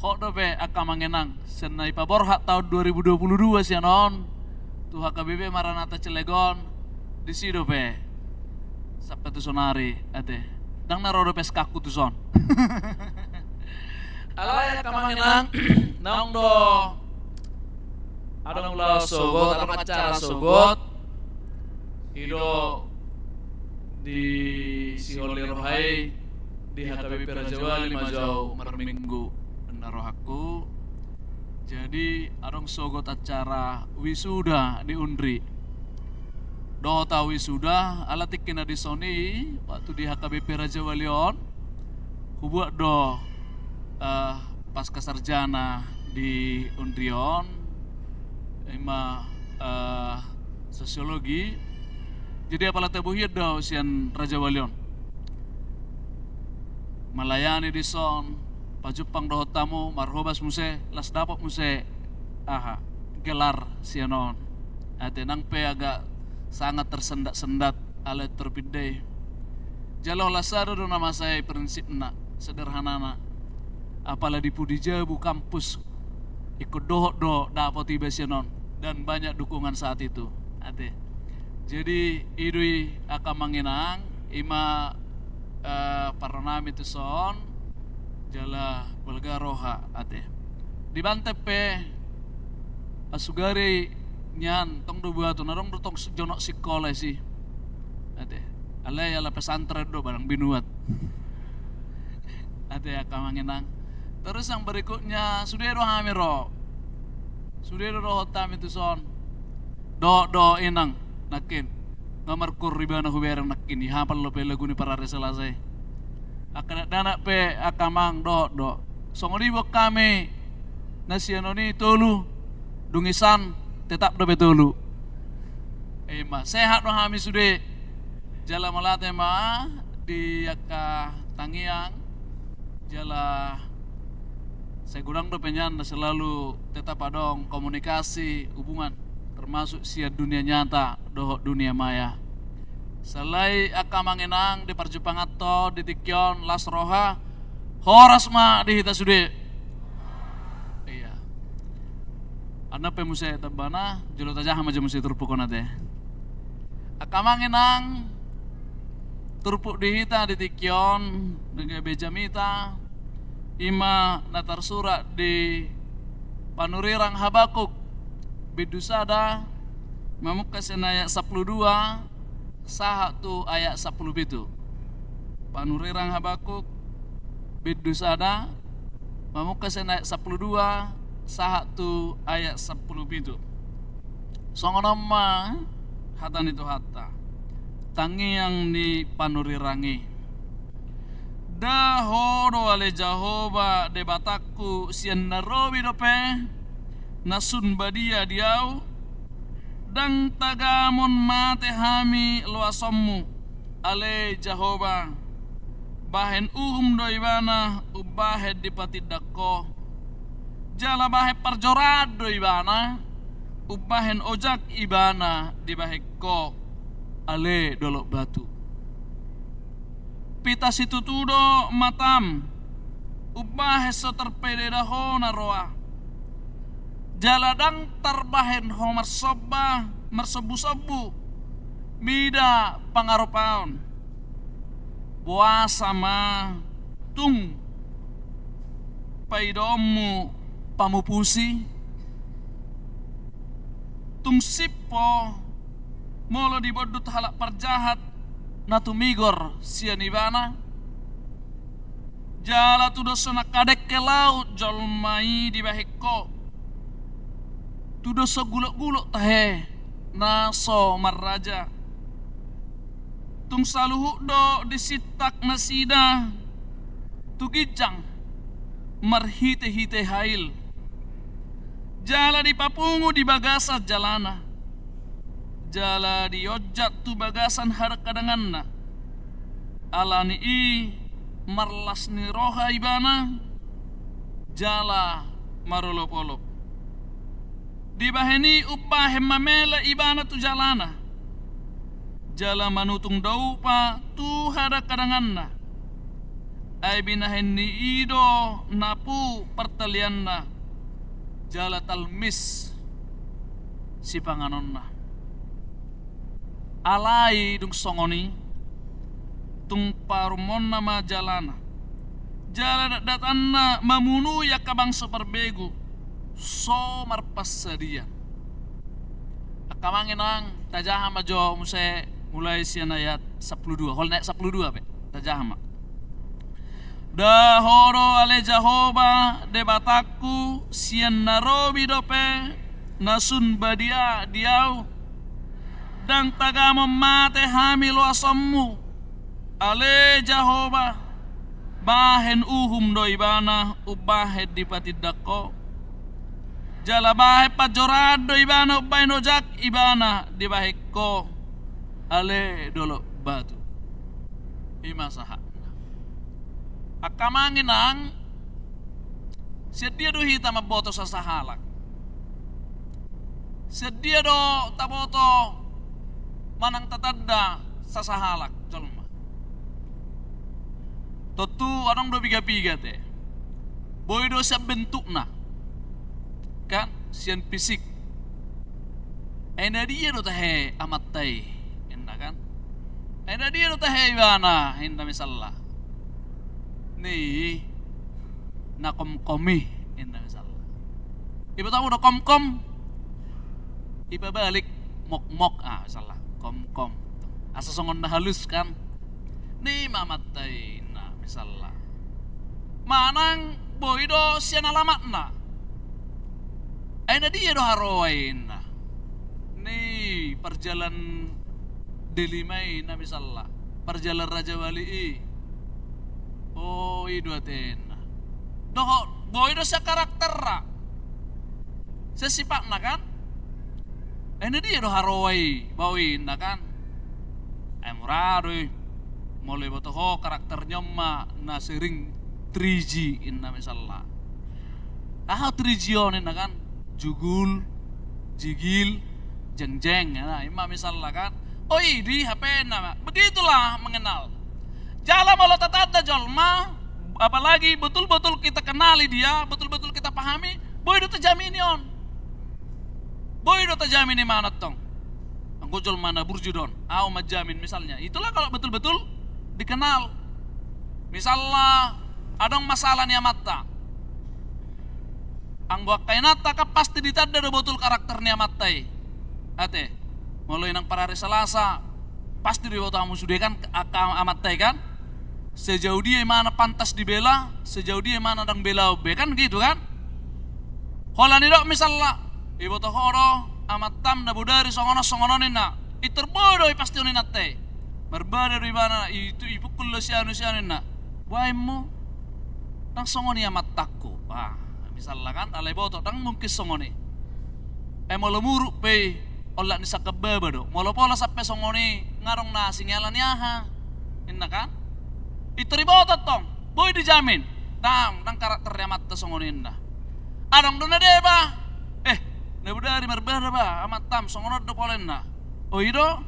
Hot dope angka amang inang, sian na ipaborhat taon dua ribu dua puluh dua sian on tu H K B P Maranatha Cilegon, disi dope sampe tu sonari ate. Ndang na ro dope S K-ku tuson. Alai angka amang inang, naung do adong laho sogot, adong acara sogot, i do disihol ni roha i di H K B P Rajawali ma jo au marminggu, ninna rohangku. Jadi adong sogot acara wisuda ni Unri. Dohot au wisuda, ala tingki na dison i, waktu di H K B P Rajawali on, hubuat do, eh, pasca sarjana di Unri on, ima, eh, sosiologi. Jadi apala tabo hian do au sian Rajawali on. Melayani dison, pajumpang dohot tamu, marhobas muse, las dapot muse, aha, gelar sian on. Ate, nang pe agak sangat tersendat-sendat, alai terpinda i. Jala holan sada do na masa i prinsipna, sederhanana. Apala di pudi jabu kampus, ingkon dohot do dapot iba sian on, dan banyak dukungan saat itu. Ate. Jadi, i do i angka amang inang, i ma, eh, parronami tuson, jala balga roha, ate. Di Banten pe, asugari nian, tong do buat on, adong do tong jonok sikola disi. Ate. Alai ala pesantren do barang binuat. Ate angka amang inang. Terus yang berikutnya, sude do hami ro. Sude do dohot hami tuson. Dohot do inang, nangkin. Nga markur ibana hubereng nangkin, ihapal dope lagu ni parari Selasa i. Angka dakdanak pe, angka amang, dohot do. Songon i buat hami, na sian on i tolu, dung isan, tetap dope tolu. Ima, sehat do hami sude. Jala mauliate ma di angka tangiang, jala sai godang dope nian na selalu tetap adong komunikasi, hubungan, termasuk sian dunia nyata dohot dunia maya. Sala i angka amang inang di parjumpanganta di tingki on las roha, horas ma di hita sude. Ia. Annon pe muse tambana, jolo tajaha ma jo muse turpuk on ate. Angka amang inang, turpuk di hita di tingki on, di gabe jamita, i ma na tarsurat di Panurirang Habakuk, bindu sada, mamungka sian ayat sampulu dua, sahat tu ayat sampulu pitu. Panurirang Habakuk, bindu sada, mamungka sian ayat sampulu dua, sahat tu ayat sampulu pitu. Songon on ma hata ni Tuhanta. Tangiang ni panurirang i. Nda Ho do ale Jahowa Debatangku sian na robi dope, na sun badia di ahu, ndang tagamon mate hami loasonmu, ale Jahowa, bahen uhum do ibana umbahen dipatindang Ho, jala bahen parjoraan do ibana umbahen ojak ibana dibahen Ho, ale dolok batu. Pita situtu do matam umbahen so tarpededa Ho na roa, jala ndang tarbahen Ho marsomba marsombusombu mida pangaropaon. Boasa ma tung paidaonmu pamupusi? Tung sip Ho molo dibondut halak parjahat na tumigor sian ibana? Jala tudos so na kadengke laut jolma i dibahen Ho, tudos so gulokgulok tahe na so marraja. Tung saluhut do disintak nasida tu ginjang marhitehite hail, jala dipapungu di bagasan jalana, jala dionjat tu bagasan hadangkadanganna. Ala ni i marlas ni roha ibana, jala marolopolop. Dibahen i umbahen mamela ibana tu jalana, jala manutung daupa tu hadangkadanganna. Ai binahen ni i do napu partalianna, jala talmis sipanganonna. Alai dung songon i, tung parumonna ma jalana, jala datdatanna mamunui angka bangso parbegu so marpansadian. Angka amang inang, tajaha ma jo muse mulai sian ayat sampulu dua, holan ayat sampulu dua pe, tajaha ma. Nda Ho do ale Jahowa Debatangku sian na robi dope, na sun badia di ahu, ndang tagamon mate hami loasonmu, ale Jahowa, bahen uhum do ibana umbahen dipatindang Ho, jala bahen parjoraan do ibana umbahen ojak ibana dibahen Ho, ale dolok batu. I ma sahatna. Angka amang inang, sian dia do hita mamboto sasahalak? Sian dia do taboto manang tatanda sasahalak jolma? Tontu adong do piga-piga te. Boi do sian bentukna, kan, sian fisik. Ai na dia do tahe amanta i, inna, kan. Ai na dia do tahe ibana, inna misalna. Ni na komkom i, inna misalna. Iboto hamu do komkom? Ipabalik mokmok, ah, misalna, komkom. Asa songon na halus, kan. Ni ma amanta i, inna misalna. Manang boi do sian alamatna. Ai na dia do haroa i, inna. Ni parjalan Delima i, inna misalna. Parjalan Rajabali i. O, i do ate, inna. Dohot boi do sian karakterna. Sian sifatna, kan. Ai na dia do haroa i, bau i, inna, kan. Ai mura do i. Molo iboto ho karakterna on ma na sering three G, inna misalna. Aha three G on, inna, kan. Jugul, jigil, jengjeng, ya, ima misalna, kan. O, i di H P-na ma. Begitulah mengenal. Jala molo tatanda jolma, apalagi betul-betul kita kenali dia, betul-betul kita pahami, boi do tajamini on. Boi do tajamini manat tong. Anggo jolma na burju do on, au manjamin misalnya. Itulah kalau betul-betul dikenal. Misalna adong masalah ni amanta. Anggo angka inanta kan pasti ditanda do botul karakter ni amanta i. Ate, molo inang parari Salasa, pasti do iboto hamu sude kan angka amanta i kan? Sejauh dia imana pantas dibela, sejauh dia imana ndang belaon be kan gitu kan? Holan didok misalna, iboto ho do amantam na bodari songon on songon on inna. Pintor boi do ipastion inanta i. Marbada do ibana, itu ipukul do sianu sianu inna. Baen mo. Ndang songon i amantangku. Bah, misalna kan, alai boto, ndang mungkin songon i. Eh, molo muruk pe i, olat ni sangkap baba do. Molo pola sampe songon i, nga adong na asing i ala ni aha. Inna kan? Pintor iboto tong, boi dijamin. Ndang, ndang karakter ni amanta songon i inna. Adong do na deba. Eh, na bodari marbada ba, amantam, songon on do pola inna. O i do?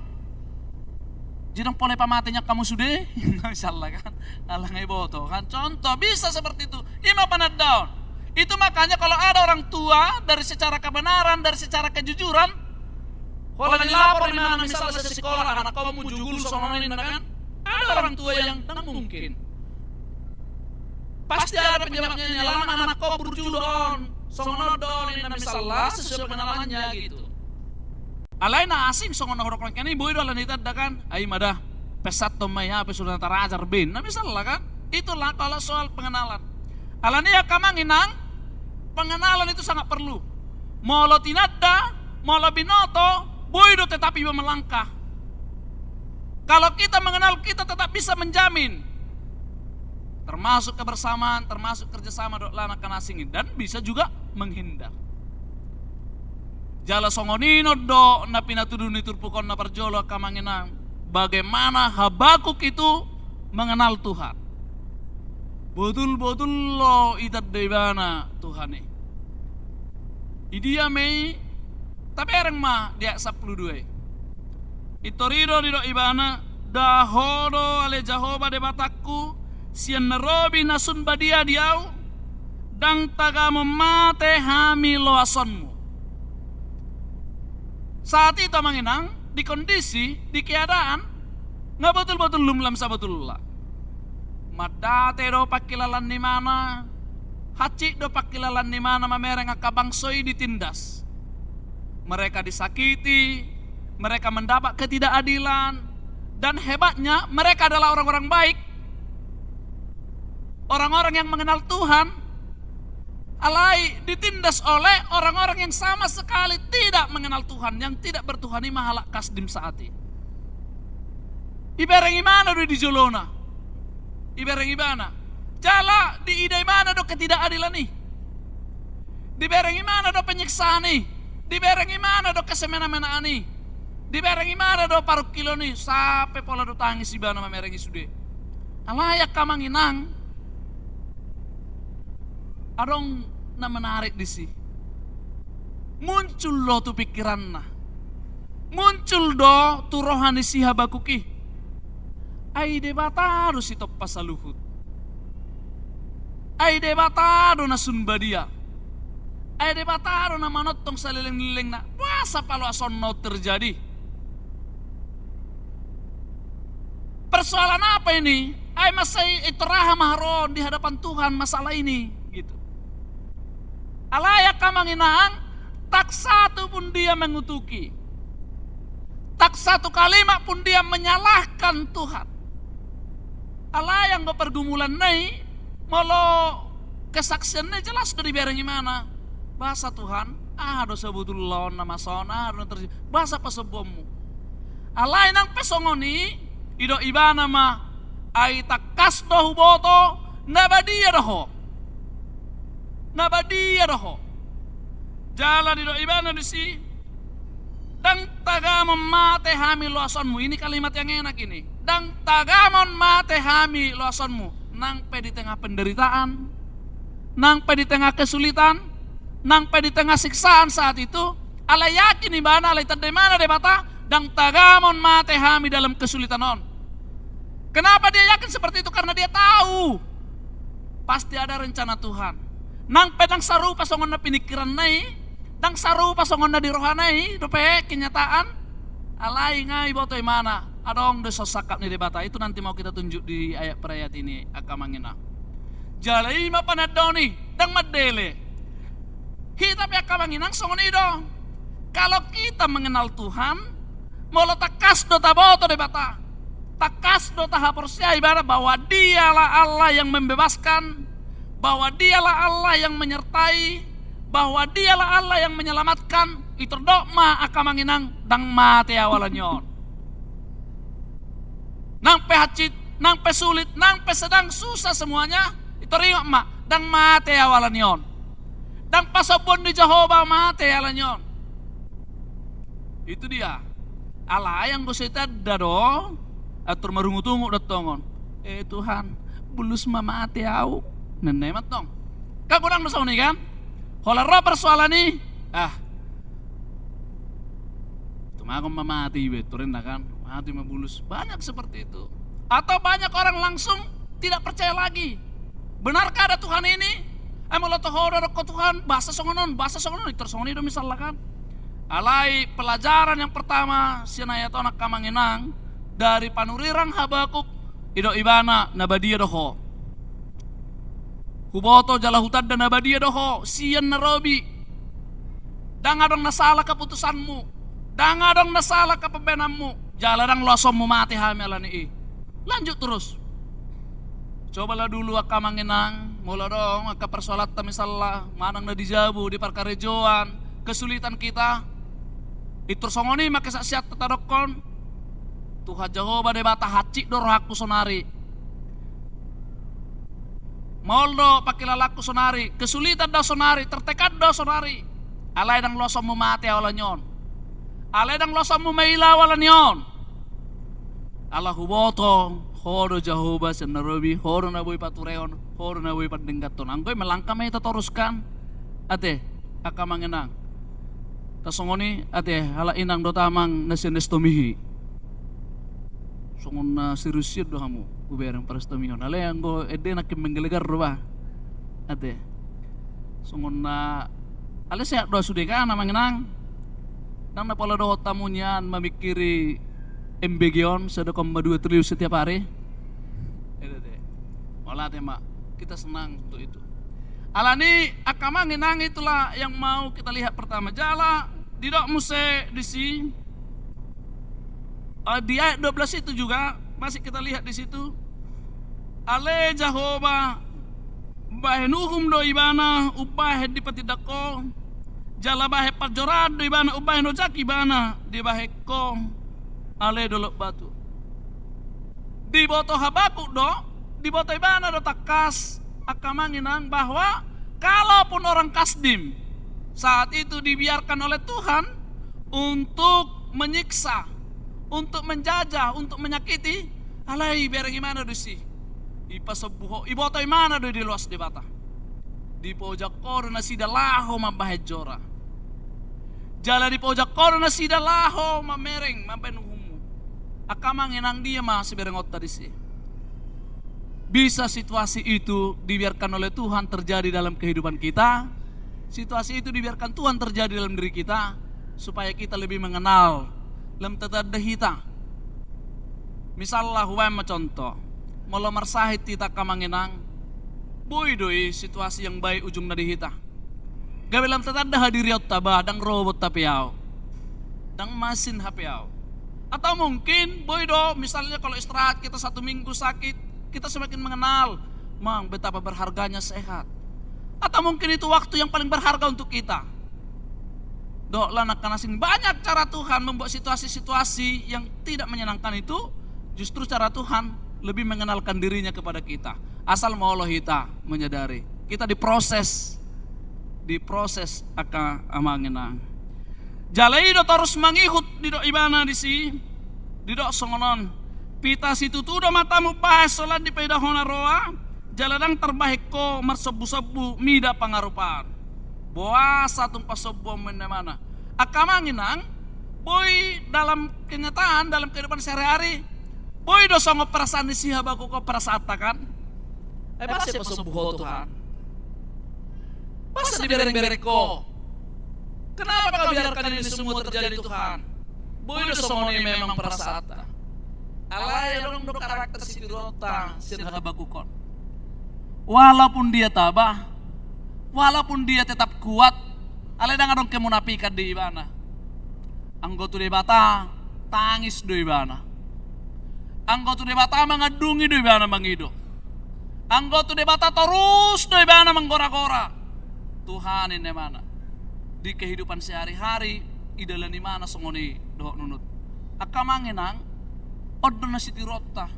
Jadi ndang pola ipamate ni angka musu de? Misalna kan. Ala nga iboto kan. Contoh, bisa seperti itu. Ima panandaon. Itu makanya kalau ada orang tua dari secara kebenaran, dari secara kejujuran, holan dilapor imana misalna sian sikola, anakkonmu jugul songon on inna kan. Ada orang tua yang ndang mungkin. Pasti ada penyebabnya ni alana anakkonmu burju do on, songon on do on inna misalna, sesuai pengenalannya gitu. Alai na asing songon na hudok nangkin i boi do ala ni tanda kan. Ai ma da, pesathon ma i hape sudah tarajar ben. Na misalna kan. Itulah kalau soal pengenalan. Ala ni i angka amang inang, pengenalan itu sangat perlu. Molo tinanda, molo binoto, boi do tetap iba melangkah. Kalau kita mengenal, kita tetap bisa menjamin. Termasuk kebersamaan, termasuk kerjasama dohot angka na asing i. Dan bisa juga menghindar. Jala songon i non do na pinatudu ni turpuk on na parjolo angka amang inang. Bagaimana Habakuk itu mengenal Tuhan. Botul-botul do itanda ibana Tuhan i. Di dia ma i, tabereng ma di ayat sampulu dua i. Pintor i do didok ibana, da Ho do ale Jahowa Debatangku, sian na robi na sun badia di ahu, ndang tagamon mate hamiloasonmu. Saat itu amang inang, di kondisi, di keadaan, nga botul-botul lumlam sabotulna. Mandate do pangkilalaan ni imana, hansit do pangkilalaan ni imana mamereng angka bangso i ditindas. Mereka disakiti, mereka mendapat ketidakadilan, dan hebatnya mereka adalah orang-orang baik, orang-orang yang mengenal Tuhan, alai ditindas oleh orang-orang yang sama sekali tidak mengenal Tuhan, yang tidak bertuhan i ma halak Kasdim saat i. Ibereng ibana do di jolona. Ibereng ibana. Jala diida ibana do ketidakadilan i. Dibereng ibana do penyiksaan i. Dibereng ibana do kesemena-menaan i. Dibereng ibana do parungkilon i. Sampe pola do tangis ibana mamereng i sude. Alai angka amang inang, adong na menarik disi. Muncul do tu pingkiranna. Muncul do tu roha ni si Habakuk i. Ai Debata do sitompa saluhut. Ai Debata do na sun badia. Ai Debata do na manongtong saleleng-lelengna. Boasa paloasonna on terjadi? Persoalan apa ini? Ai masa i, i toraha ma haroan di hadapan Tuhan masalah ini, gitu. Alai angka amang inang, tak satu pun dia mengutuki. Tak satu kalimat pun dia menyalahkan Tuhan. Alai anggo pergumulanna i, molo kesaksianna i jelas do dibereng ibana. Boasa Tuhan, aha do sebetulna on na masa on, aha do na terjadi? Boasa pasombuonmu? Alai nang pe songon i, didok ibana ma, ai tangkas do huboto, na badia do ho. Na badia do ho. Jala didok ibana disi, ndang tagamon mate hami loasonmu. Ini kalimat yang enak ini. Ndang tagamon mate hami loasonmu. Nang pe di tengah penderitaan, nang pe di tengah kesulitan, nang pe di tengah siksaan saat itu, alai yakin ibana, alai tanda ibana Debata, ndang tagamon mate hami dalam kesulitan on. Kenapa dia yakin seperti itu? Karena dia tahu pasti ada rencana Tuhan. Nang pe ndang sarupa songon na pinikiranna i, ndang sarupa songon na di rohana i dope kenyataan, alai nga iboto ibana, adong do sangkap ni Debata. Itu nanti mau kita tunjuk di ayat per ayat ini, angka amang inang. Jala i ma panandaon i, ndang mandele. Hita pe angka amang inang songon i do. Kalau kita mengenal Tuhan, molo tangkas do taboto Debata, tangkas do tahaporseai ibana bahwa Dialah Allah yang membebaskan, bahwa Dialah Allah yang menyertai, bahwa Dialah Allah yang menyelamatkan, i tordok ma angka amang inang, ndang mate au ala ni on. Nang pe hansit, nang pe sulit, nang pe sedang susah semuanya, i tor ingot ma, ndang mate au ala ni on. Ndang pasombuon ni Jahowa mate ala ni on. Itu dia. Alai anggo so ditanda do, atur marungut-ungut do antong on. Eh Tuhan, bulus ma mate au. Ninna i ma antong. Kan godang do songon i kan? Holan ro persoalan i, ah, tumagon ma mate iba, turinna kan, mate ma bulus. Banyak seperti itu. Atau banyak orang langsung tidak percaya lagi. Benarkah ada Tuhan ini? Eh, molo toho do adong ho Tuhan, boasa songon on, boasa songon on, i tor songon i do misalna kan. Alai pelajaran yang pertama sian ayat on angka amang inang, dari panurirang Habakuk, didok ibana, na badia do ho. Huboto jala hutanda na badia do ho sian na robi. Ndang adong na sala keputusanmu, ndang adong na sala kepembenanmu, jala ndang loasonmu mate hami ala ni i. Lanjut terus. Cobalah dulu angka amang inang, molo adong angka persoalanta misalna, manang na di jabu, di parkarejoan, kesulitan kita, i tor songon i ma kesaksianta tadokkon. Tuhan Jahowa Debata, hansit do rohangku sonari. Maol do pangkilalaanku sonari, kesulitan do sonari, tertekan do sonari. Alai ndang loasonmu mate au ala ni on. Alai ndang loasonmu maila au ala ni on. Ala huboto, ho do Jahowa sian na robi, ho do na boi paturehon, ho do na boi pandengganhon. Anggo i melangkah ma hita torus kan. Ate, angka amang inang. Tasongon i, ate, halak inang dohot amang na sian Estomihi. Songon na serius sian do hamu, hubereng parestomihon. Alai anggo ende nangkin menggelegar do ba. Ate. Songon na, alai sehat do sude kan amang inang. Ndang na pola dohot hamu nian mamingkiri M B G on, satu koma dua triliun setiap hari. Ede, ede. Mauliate ma, kita senang untuk itu. Ala ni, angka amang inang, itulah yang mau kita lihat pertama. Jala, didok muse disi, eh, di ayat dua belas itu juga, masih kita lihat di situ. Ale Jahowa, bahen uhum do ibana umbahen dipatindanghon, jala bahen parjoraan do ibana umbahen ojak ibana dibahen ho, ale dolok batu. Diboto Habakuk do, diboto ibana do tangkas, angka amang inang, bahwa kalaupun orang Kasdim saat itu dibiarkan oleh Tuhan untuk menyiksa, untuk menjajah, untuk menyakiti, alai bereng ibana do disi. Ipasombu ho, iboto ibana do diloas Debata. Dipaojak ho do nasida laho mambahen jora. Jala dipaojak ho do nasida laho mamereng, mambahen uhummu. Angka amang inang, dia ma siberengonta disi. Bisa situasi itu dibiarkan oleh Tuhan terjadi dalam kehidupan kita, situasi itu dibiarkan Tuhan terjadi dalam diri kita, supaya kita lebih mengenal, lam tatanda hita. Misalna, hubaen ma contoh, molo marsahit hita angka amang inang, boi do i situasi yang baik ujungna di hita. Gabe lam tatanda hadirionta, ba, ndang robot hape au, ndang masin hape au. Atau mungkin boi do, misalnya kalau istirahat kita satu minggu sakit, kita semakin mengenal, mang, betapa berharganya sehat. Atau mungkin itu waktu yang paling berharga untuk kita. Dohot lan angka na asing, banyak cara Tuhan membuat situasi-situasi yang tidak menyenangkan itu, justru cara Tuhan lebih mengenalkan dirinya kepada kita. Asal molo hita menyadari, kita diproses, diproses angka amang inang. Jala i do torus mangihut, didok ibana disi, didok songon on: Pita situtu do matamu bahen solan dipaida ho na roa, jala ndang tarbahen ho marsombu-sombu mida pangarupaan. Boasa tung pasombuonmu, ninna ibana. Angka amang inang, boi dalam kenyataan, dalam kehidupan sehari-hari, boi do songon perasaan ni si Habakuk on perasaanta, kan? Ai boasa pasombu ho, Tuhan? Boasa dibereng-bereng ho? Kenapa kau biarkan ini semua terjadi, Tuhan? Boi do songon i memang perasaanta. Alai adong do karakter sitiruonta sian Habakuk on. Walaupun dia tabah, walaupun dia tetap kuat, alai ndang adong kemunafikan di ibana. Anggo tu Debata tangis do ibana. Anggo tu Debata mangandungi do ibana mangido. Anggo tu Debata torus do ibana manggora-gora. Tuhan, ninna ibana. Di kehidupan sehari-hari, idalani ibana songon i dohot nunut. Angka amang inang, on do na sitiruonta.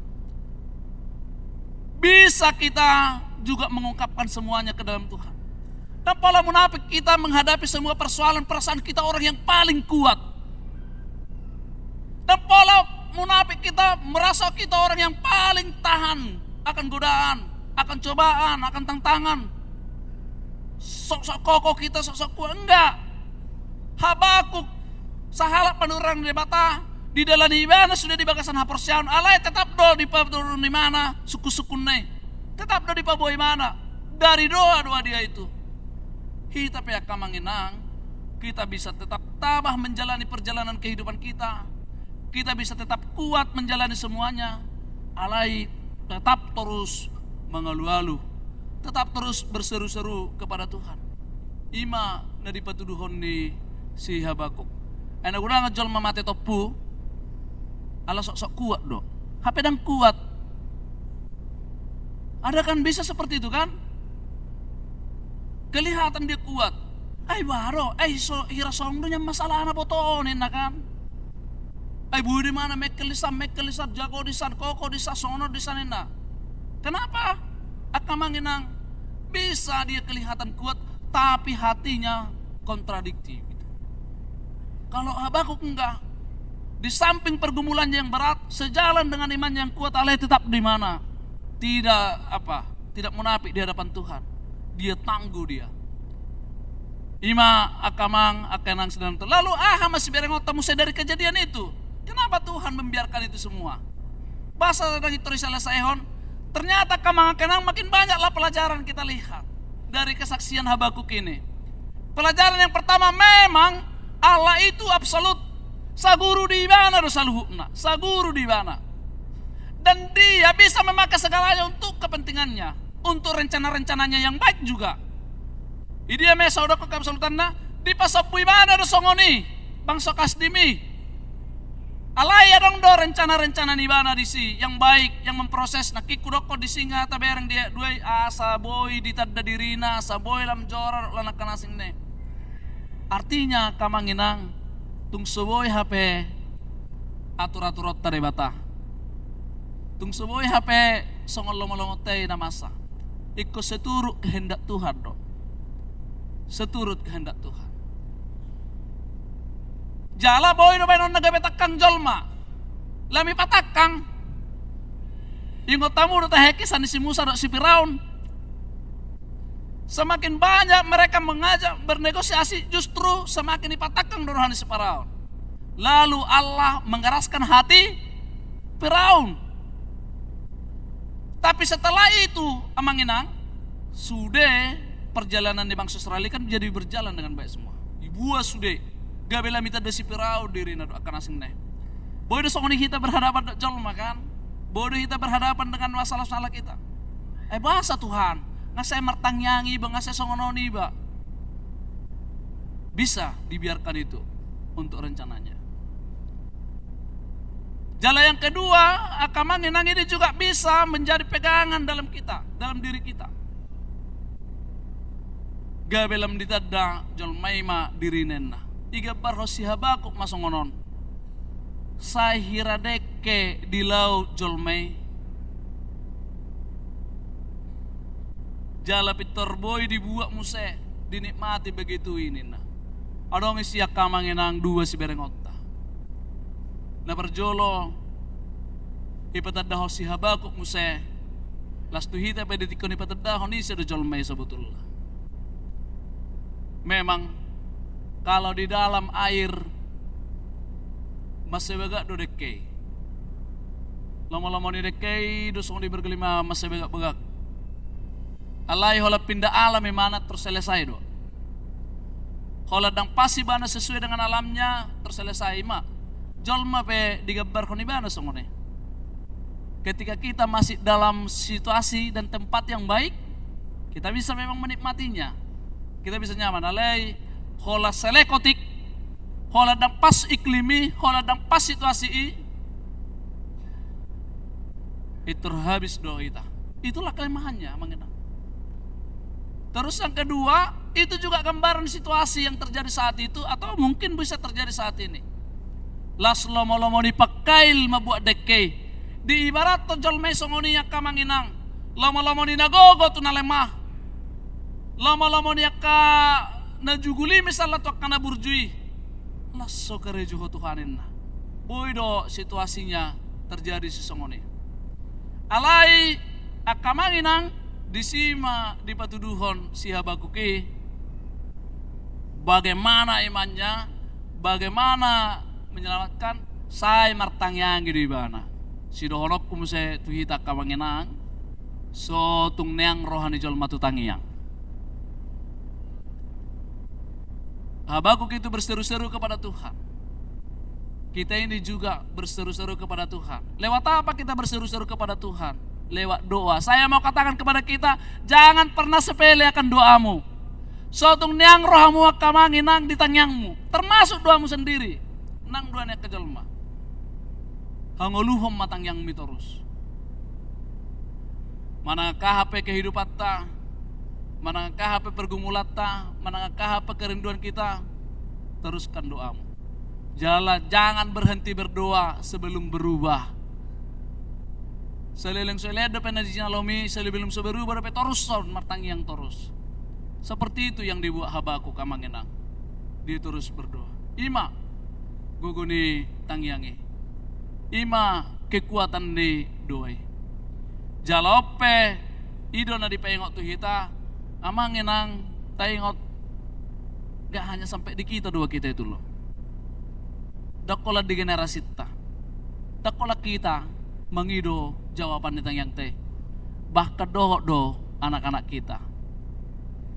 Bisa kita juga mengungkapkan semuanya ke dalam Tuhan. Ndang pola munafik kita menghadapi semua persoalan, perasaan kita orang yang paling kuat. Ndang pola munafik kita merasa kita orang yang paling tahan akan godaan, akan cobaan, akan tantangan. Sok-sok kokoh kita, sok-sok kuat. Enggak. Habakuk, sahalak panurirang ni Debata, didalani ibana sude di bagasan haporseaon, alai tetap do dipaturun ibana sungkun-sungkunna i. Tetap do dipaboa ibana dari doa-doa dia itu. Hita pe angka amang inang, kita bisa tetap tabah menjalani perjalanan kehidupan kita. Kita bisa tetap kuat menjalani semuanya. Alai tetap torus mangalu-alu, tetap torus berseru-seru kepada Tuhan. I ma na dipatuduhon ni si Habakuk. Ai na godang jolma mate tompu ala sok-sok kuat do. Hape ndang kuat. Ada kan bisa seperti itu kan? Kelihatan dia kuat. Ai boha do, ai so, hira songon do nian masalahna, boto on, ninna kan. Ai boi do ibana mengkel disan, mengkel disan, jago disan, kokoh disan, songon on disan, ninna. Kenapa? Angka amang inang, bisa dia kelihatan kuat, tapi hatinya kontradiktif. Kalau Habakuk enggak, di samping pergumulannya yang berat, sejalan dengan imannya yang kuat, alai tetap do ibana tidak apa, tidak munafik di hadapan Tuhan. Dia tangguh dia. I ma angka amang, angka inang, saudara. Lalu aha ma siberengonta muse dari kejadian itu? Kenapa Tuhan membiarkan itu semua? Boasa ndang intor disalesaihon? Ternyata angka amang, angka inang, makin banyaklah pelajaran kita lihat dari kesaksian Habakuk ini. Pelajaran yang pertama, memang Allah itu absolut. Saguru di ibana do saluhutna, saguru di ibana. Dan dia bisa memakai segalanya untuk kepentingannya, untuk rencana-rencananya yang baik juga. Di dia ma so didok keabsolutanna, dipasombu ibana do songon i, bangso Kasdim i. Alai adong do rencana-rencana ni ibana disi yang baik, yang memproses. Nangkin hudokkon disi, nga tabereng di ayat dua i, asa boi ditanda dirina, asa boi lam jora dohot lan angka na asing na i. Artinya, angka amang inang, tung so boi hape atur-aturonta Debata. Tung so boi hape songon lomo-lomonta i na masa. Ingkon seturut kehendak Tuhan do. Seturut kehendak Tuhan. Jala boi do baenonna gabe tangkang jolma. Lam ipatangkang. Ingot hamu do tahe kisah ni si Musa dohot si Firaun. Semakin banyak mereka mengajak bernegosiasi, justru semakin dipatangkang do roha ni si Firaun. Lalu Allah mengeraskan hati Firaun. Tapi setelah itu, amang inang, sude perjalanan di bangsa Israel kan jadi berjalan dengan baik semua. Dibuat sude, gabe lam ditanda si Firaun dirina dohot angka na asingna i. Boi do songon i hita berhadapan dohot jolma kan? Boi do hita berhadapan dengan masalah-masalah kita? Eh, boasa Tuhan, nga sai martangiang iba, nga sai songon on iba? Bisa dibiarkan itu untuk rencananya. Jala yang kedua, angka amang inang, ini juga bisa menjadi pegangan dalam kita, dalam diri kita. Gabe lam ditanda jolma i ma dirina, ninna. Digambarhon si Habakuk ma songon on. Sai hira dengke dilau jolma i. Jala pintor boi dibuat muse, dinikmati begitu i, ninna. Adong i sian, angka amang inang, dua siberengonta. Na parjolo, ipatandahon si Habakuk muse, laos tu hita pe di tingki on ipatandahon ise do jolma i sebetulna. Memang, kalau di dalam air, mansai bagak do dengke i. Lomo-lomo ni dengke i do songon di bergelima, mansai bagak-bagak. Alai holan pindah alam imana, terselesai do. Holan ndang pas ibana sesuai dengan alamnya, terselesai ma. Jolma pe digambarhon ibana songon i. Ketika kita masih dalam situasi dan tempat yang baik, kita bisa memang menikmatinya. Kita bisa nyaman. Alai holan selek otik, holan ndang pas iklim i, holan ndang pas situasi i, pintor habis do hita. Itulah kelemahannya, amang inang. Terus yang kedua, itu juga gambaran situasi yang terjadi saat itu, atau mungkin bisa terjadi saat ini. Laos lomo-lomo ni pangkail mambuat dengke i. Diibarathon jolma i songon i, angka amang inang. Lomo-lomo ni na gogo tu na lemah. Lomo-lomo ni angka na jugul i misalna tu angka na burju i. Laos so karejo ho Tuhan, ninna. Boi do situasinya terjadi sisongon i. Alai, angka amang inang, disi ma dipatuduhon si Habakuk i bagaimana imannya, bagaimana menyelamatkan, sai martangiang i do ibana. Sidohononku muse tu hita, angka amang inang, so tung neang roha ni jolma tu tangiang. Habakuk itu berseru-seru kepada Tuhan. Kita ini juga berseru-seru kepada Tuhan. Lewat apa kita berseru-seru kepada Tuhan? Lewat doa. Saya mau katakan kepada kita, jangan pernah sepelekan doamu. So tung neang rohamu, angka amang inang, di tangiangmu, termasuk doamu sendiri. Nang doa ni angka jolma. Hangoluhon ma tangiangmi torus. Manang angka aha pe kehidupanta, manang angka aha pe pergumulanta, manang angka aha pe kerinduan kita, teruskan doamu. Jala jangan berhenti berdoa sebelum berubah. Saleleng so lean dope na jinalomi, sebelum so berubah dope, torushon martangiang torus. Seperti itu yang dibuat Habakuk, amang inang. Dia terus berdoa. I ma gogo ni tangiang i. I ma kekuatan ni doa i. Jala on pe, i do na dipaingot tu hita, amang inang, taingot, nggak hanya sampai di kita doa kita itu, loh. Ndang holan di generasinta. Ndang holan hita mangido jawaban ni tangiangta i. Bahkan dohot do anak-anak kita.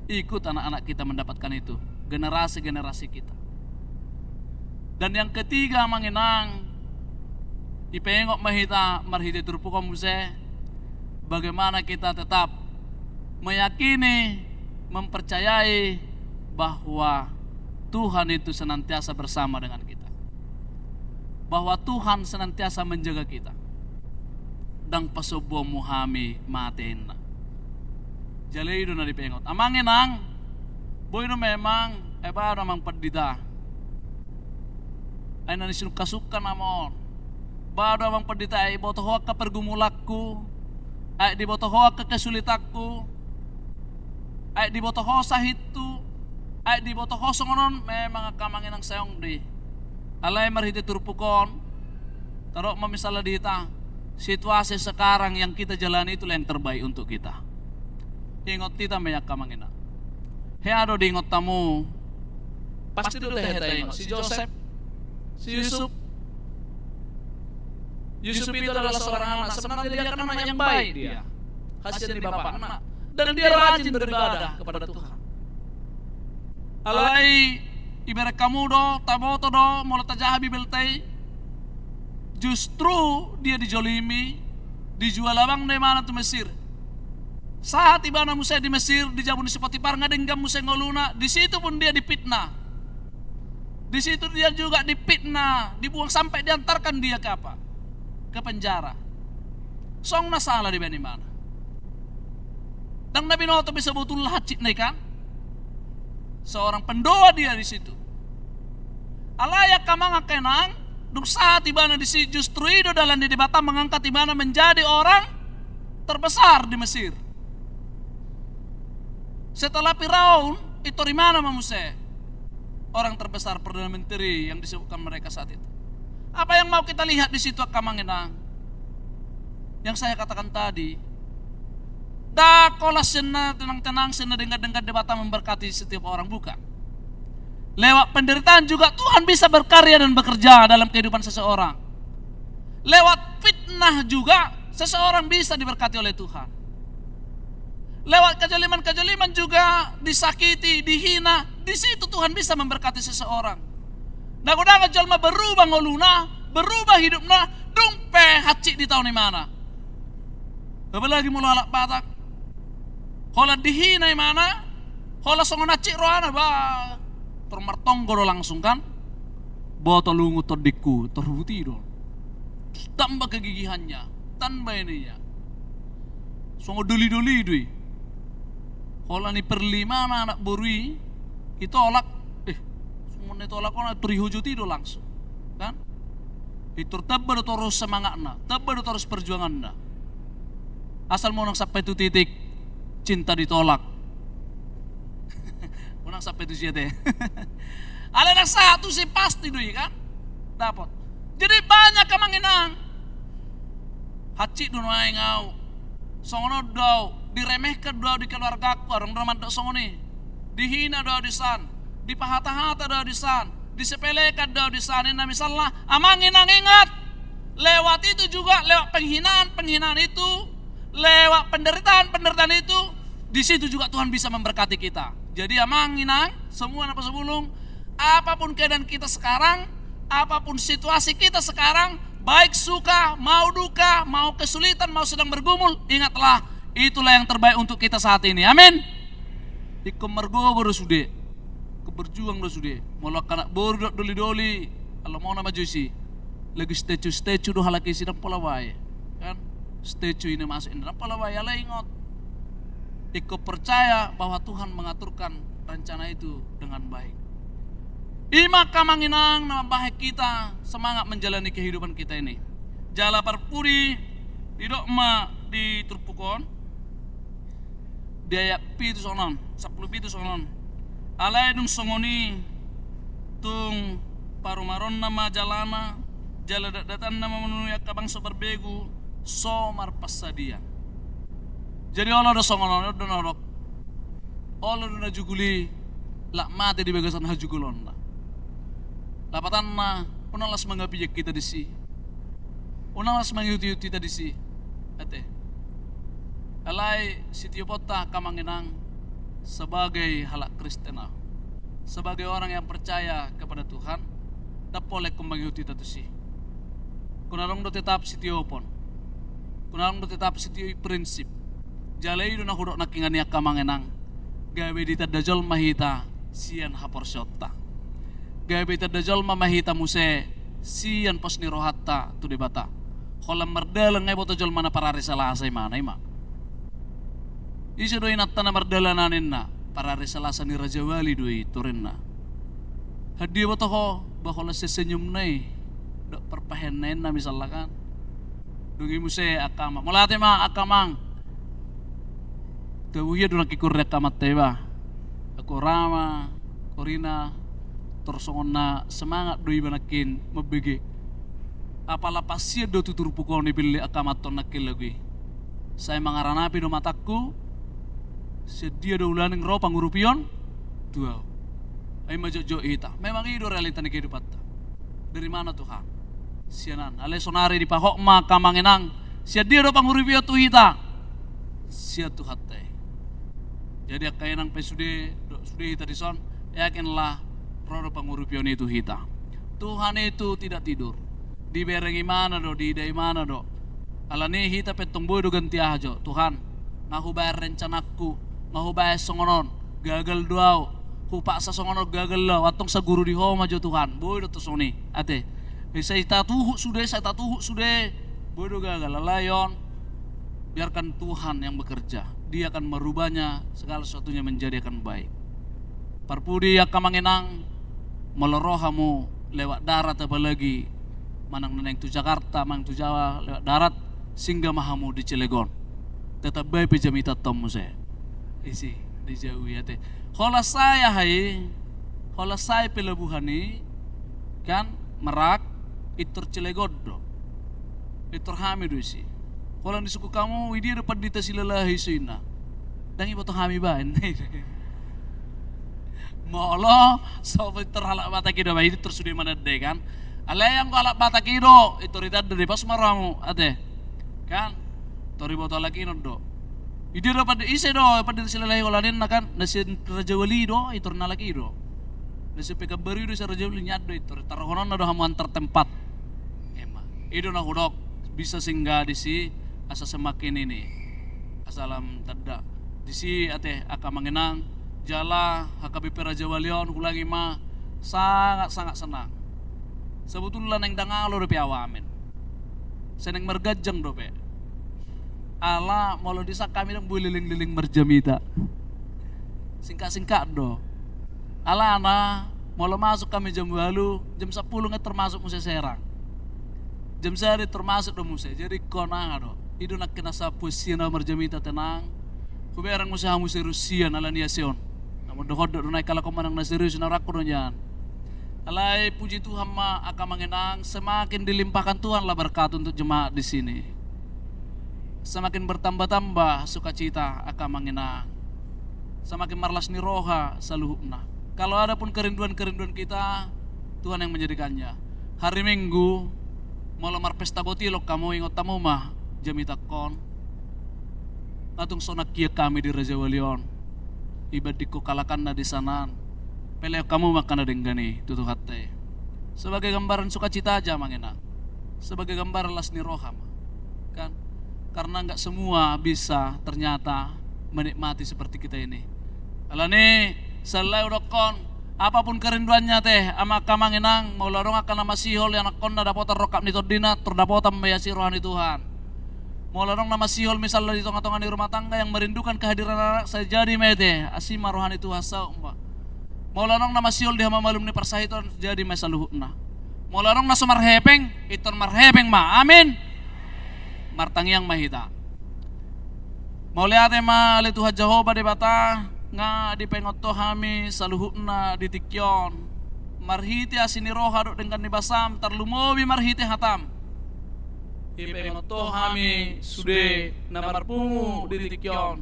Ikut anak-anak kita mendapatkan itu, generasi-generasi kita. Dan yang ketiga, amang inang, dipaingot ma hita marhite turpuk on muse, bagaimana kita tetap meyakini, mempercayai bahwa Tuhan itu senantiasa bersama dengan kita. Bahwa Tuhan senantiasa menjaga kita. Ndang pasombuonmu hami mate, ninna. Jala i do na dipaingot. Amang inang, boi do memang, eh, ba do amang pandita. Ai na nisungka-sungka nama on. Ba do amang pandita, ai diboto ho angka pergumulanku, ai diboto ho angka kesulitanku, ai diboto ho sahithu, ai diboto ho songon on, memang angka amang inang, sai ong do i. Alai marhite turpuk on, tadok ma misalna di hita, situasi sekarang yang kita jalani itulah yang terbaik untuk kita. Ingot hita ma i, angka amang inang. Hea do diingot hamu. Pasti do hea taingot si Josep, si Yusuf. Yusuf itu adalah seorang anak, sebenarnya dia kan anak yang baik dia. Asi ni bapakna. Dan dia rajin beribadah kepada Tuhan. Alai ibereng hamu do, taboto do, molo tajaha Bibelta i, justru dia dijolimi, dijual abangna imana tu Mesir. Sahat ibana muse di Mesir, di jabu ni si Potipar, nga denggan muse ngoluna, di situ pun dia dipitnah. Di situ dia juga dipitnah, dibuang sampai diantarkan dia ke apa? Ke penjara. Song na sala dibaen imana. Ndang na binoto be sebetulna hansitna i kan? Seorang pendoa dia di situ. Alai angka amang angka inang, dung sahat ibana disi justru i do dalan ni Debata mengangkat ibana menjadi orang terbesar di Mesir. Setelah Firaun, ditorimana ma muse orang terbesar, perdana menteri yang disebutkan mereka saat itu. Apa yang mau kita lihat di situ, angka amang inang? Yang saya katakan tadi, ndang holan sian na tenang-tenang, sian na denggan-denggan Debata memberkati setiap orang, bukan. Lewat penderitaan juga Tuhan bisa berkarya dan bekerja dalam kehidupan seseorang. Lewat fitnah juga seseorang bisa diberkati oleh Tuhan. Lewat kejoliman-kejoliman juga, disakiti, dihina, di situ Tuhan bisa memberkati seseorang. Na godang jolma berubah ngoluna, berubah hidupna, dung pe hansit ditaon imana. Apalagi molo halak Batak. Holan dihina imana, holan songon hansit rohana, bah, tor martonggo do langsung kan. Boto lungun tondingku, tor huti do. Tambah kegigihannya, tambah ininya. Songon doli-doli do i. Holan diperlimana anak boru i, ditolak, eh, songon ditolak on, tor dihujoti do langsung. Kan? Tor tambah do torus semangatna, tambah do torus perjuanganna. Asal unang sampai tu titik cinta ditolak. Unang sampai tu sian i. Alai ndang sahat tusi, pasti do i kan? Dapot. Jadi banyak, angka amang inang. Hansit do nuaeng au. Songon on do au, diremehkan do au di keluargaku, adong do na mandok songon i. Dihina do au disan, dipahata-hata do au disan, disepelekan do au disan, ninna misalna. Amang inang, ingat, lewat itu juga, lewat penghinaan-penghinaan itu, lewat penderitaan-penderitaan itu, di situ juga Tuhan bisa memberkati kita. Jadi amang inang, semua na pasubulung, apapun keadaan kita sekarang, apapun situasi kita sekarang, baik suka, mau duka, mau kesulitan, mau sedang bergumul, ingatlah, itulah yang terbaik untuk kita saat ini. Amin. Ingkon margogo do sude. Ingkon berjuang do sude. Molo angka anak boru dohot doli-doli, ala mona ma jo disi. Lagi statue-statue do halak i, si ndang pola bae. Kan? Statue i na masuk i, ndang pola bae, alai ingot. Ingkon percaya bahwa Tuhan mengaturkan rencana itu dengan baik. I ma, angka amang inang, na mambahen hita semangat menjalani kehidupan kita ini. Jala parpudi, didok ma di turpuk on, di ayat pitu songon on, sampulu pitu songon on. Alai dung songon i, tung parumaronna ma jalana, jala datdatanna ma manuhi angka bangso parbegu, so marpansadian. Jadi olo do songon on, olo do na didok. Olo do na jugul i, laho mate di bagasan hajugulonna. Lapatanna, unang las mangapian hita disi. Unang las mangihut-ihut hita disi. Ate. Alai sitioponta, angka amang inang, sebagai halak Kristen au, sebagai orang yang percaya kepada Tuhan, ndang pola ingkon mangihut hita tusi. Ingkon adong do tetap sitiopon. Ingkon adong do tetap sitio i prinsip. Jala i do na hudok nangkiningan i, angka amang inang. Gabe ditanda jolma hita sian haporseaonta. Gabe ditanda jolma ma hita muse sian pos ni rohanta tu Debata. Holan mardalan nga diboto jolma na parari Salasa imana, i ma. Ise do inanta na mardalan ninna? Parari Salasa ni Raja Wali do i, torinna. Handia boto ho, bah holan sian senyumna i, dohot parpahenna ninna misalna kan. Dung i muse, angka amang. Mauliate ma, angka amang. Tabo hian do nangkin hurang angka amanta iba. Angka rama, angka rina, tor songon na semangat do iba nangkin mambege. Apala pas sian do tu turpuk on dipillit angka amanta on nangkin lagu i. Sai mangaranapi do matangku, sian dia do ulaning ro pangurupion tu ahu. Ai ma jotjot hita. Memang i do realita ni kehidupanta. Dari mana Tuhan? Sian an. Alai sonari dipahot ma, angka amang inang, sian dia do pangurupion tu hita. sian Tuhanta i. Jadi angka inang pe sude, do, sude hita dison, yakinlah ro do pangurupion i tu hita. Tuhan itu tidak tidur. Dibereng ibana do, diida ibana do. Alani hita pe tong boi do ganti aha jo. Tuhan, nga hubaen rencanangku, nga hubaen songon on, gagal do au, hupaksa songon on gagal do au, antong saguru di Ho ma jo Tuhan, boi do tu songon i, ate. Sai tatuhuk sude, sai tatuhuk sude, boi do gagal, alai on, biarkan Tuhan yang bekerja, Dia akan merubahnya segala sesuatunya menjadi akan baik. Parpudi angka amang inang, molo ro hamu lewat darat apalagi, manang na naeng tu Jakarta, manang tu Jawa lewat darat, singgah ma hamu di Cilegon. Tetap bae pe jamita tong muse. Isi, di jauh i ate. Holan sae aha i, holan sae pelabuhan i, kan, Merak, pintor Cilegon do. Pintor hami do isi. Holan disungkun hamu, i dia do Pandita Silalahi suina. Ndang iboto hami baen. Molo so pintor halak Batak i do, ba, pintor sude mananda i kan. Alai anggo halak Batak i do, pintor itanda do, pas ma ro hamu, ate. Kan? Pintor iboto halak i non do. I dia do pande, ise do, Pandita Silalahi holan ninna kan, na sian Raja Wali do, pintor na halak i do. Na sian Pekanbaru i do, sian Raja Wali, nian do pintor. Taruhononna do hamu antar tempat. Ema. I do na hudok, bisa singgah disi, asa semakin ini. Asa lam tanda. Disi ate angka amang inang, jala H K B P Raja Wali on, huulangi ma, sangat-sangat senang. Sebetulna naeng dangalo dope au amen. Sai naeng marganjang dope. Ala molo di son hami ndang boi leleng-leleng marjamita. Singkat-singkat do. Alana, molo masuk hami jam ualu, jam sampulu nga pintor masuk muse Serang. Jam sada pintor masuk do muse, jadi ingkon aha do. I do nangkin asa puas hian au marjamita tenang. Hubereng muse hamu serius hian alani ase on. Na mondok-ondok do nai halak on manang na serius, na rangku do nian. Alai puji Tuhan ma angka amang inang, semakin dilimpahkan Tuhanlah berkat untuk jemaat di sini. Semakin bertambah-tambah sukacita angka amang inang. Semakin marlas ni roha saluhutna. Kalau ada pun kerinduan-kerinduan kita, Tuhan yang menjadikannya. Hari Minggu, molo marpesta botilon hamu, ingot hamu ma jamitangkon. Nga tung so nangkin hami di Raja Wali on. Ibandingkon halakanna di sanan. Pelehon hamu ma angka na denggan i tu Tuhanta i. Sebagai gambaran sukacita aja, amang inang. Sebagai gambaran las ni roha ma. Kan? Karena nggak semua bisa ternyata menikmati seperti kita ini. Alani, selae hudokkon, apapun kerinduannya te, amang, angka amang inang, molo adong angka na masihol ianakkonna dapotan rongkap ni tondina, tor dapotan ma i asi roha ni Tuhan. Molo adong na masihol misalna di tonga-tonga ni rumah tangga yang merindukan kehadiran anak, sai jadi ma i te, asi ma roha ni Tuhan saut ma. Molo adong na masihol di hamamalum ni parsahiton, jadi ma i saluhutna. Molo adong na so marhepeng, pintor marhepeng ma. Amin. Martangiang ma hita. Mauliate ma ale Tuhan Jahowa Debata, nga dipaingot Ho hami saluhutna di tingki on. Marhite asi ni roha dohot denggan ni basaM, tarlumobi marhite hataM. Dipaingot Ho hami sude na marpungu di tingki on.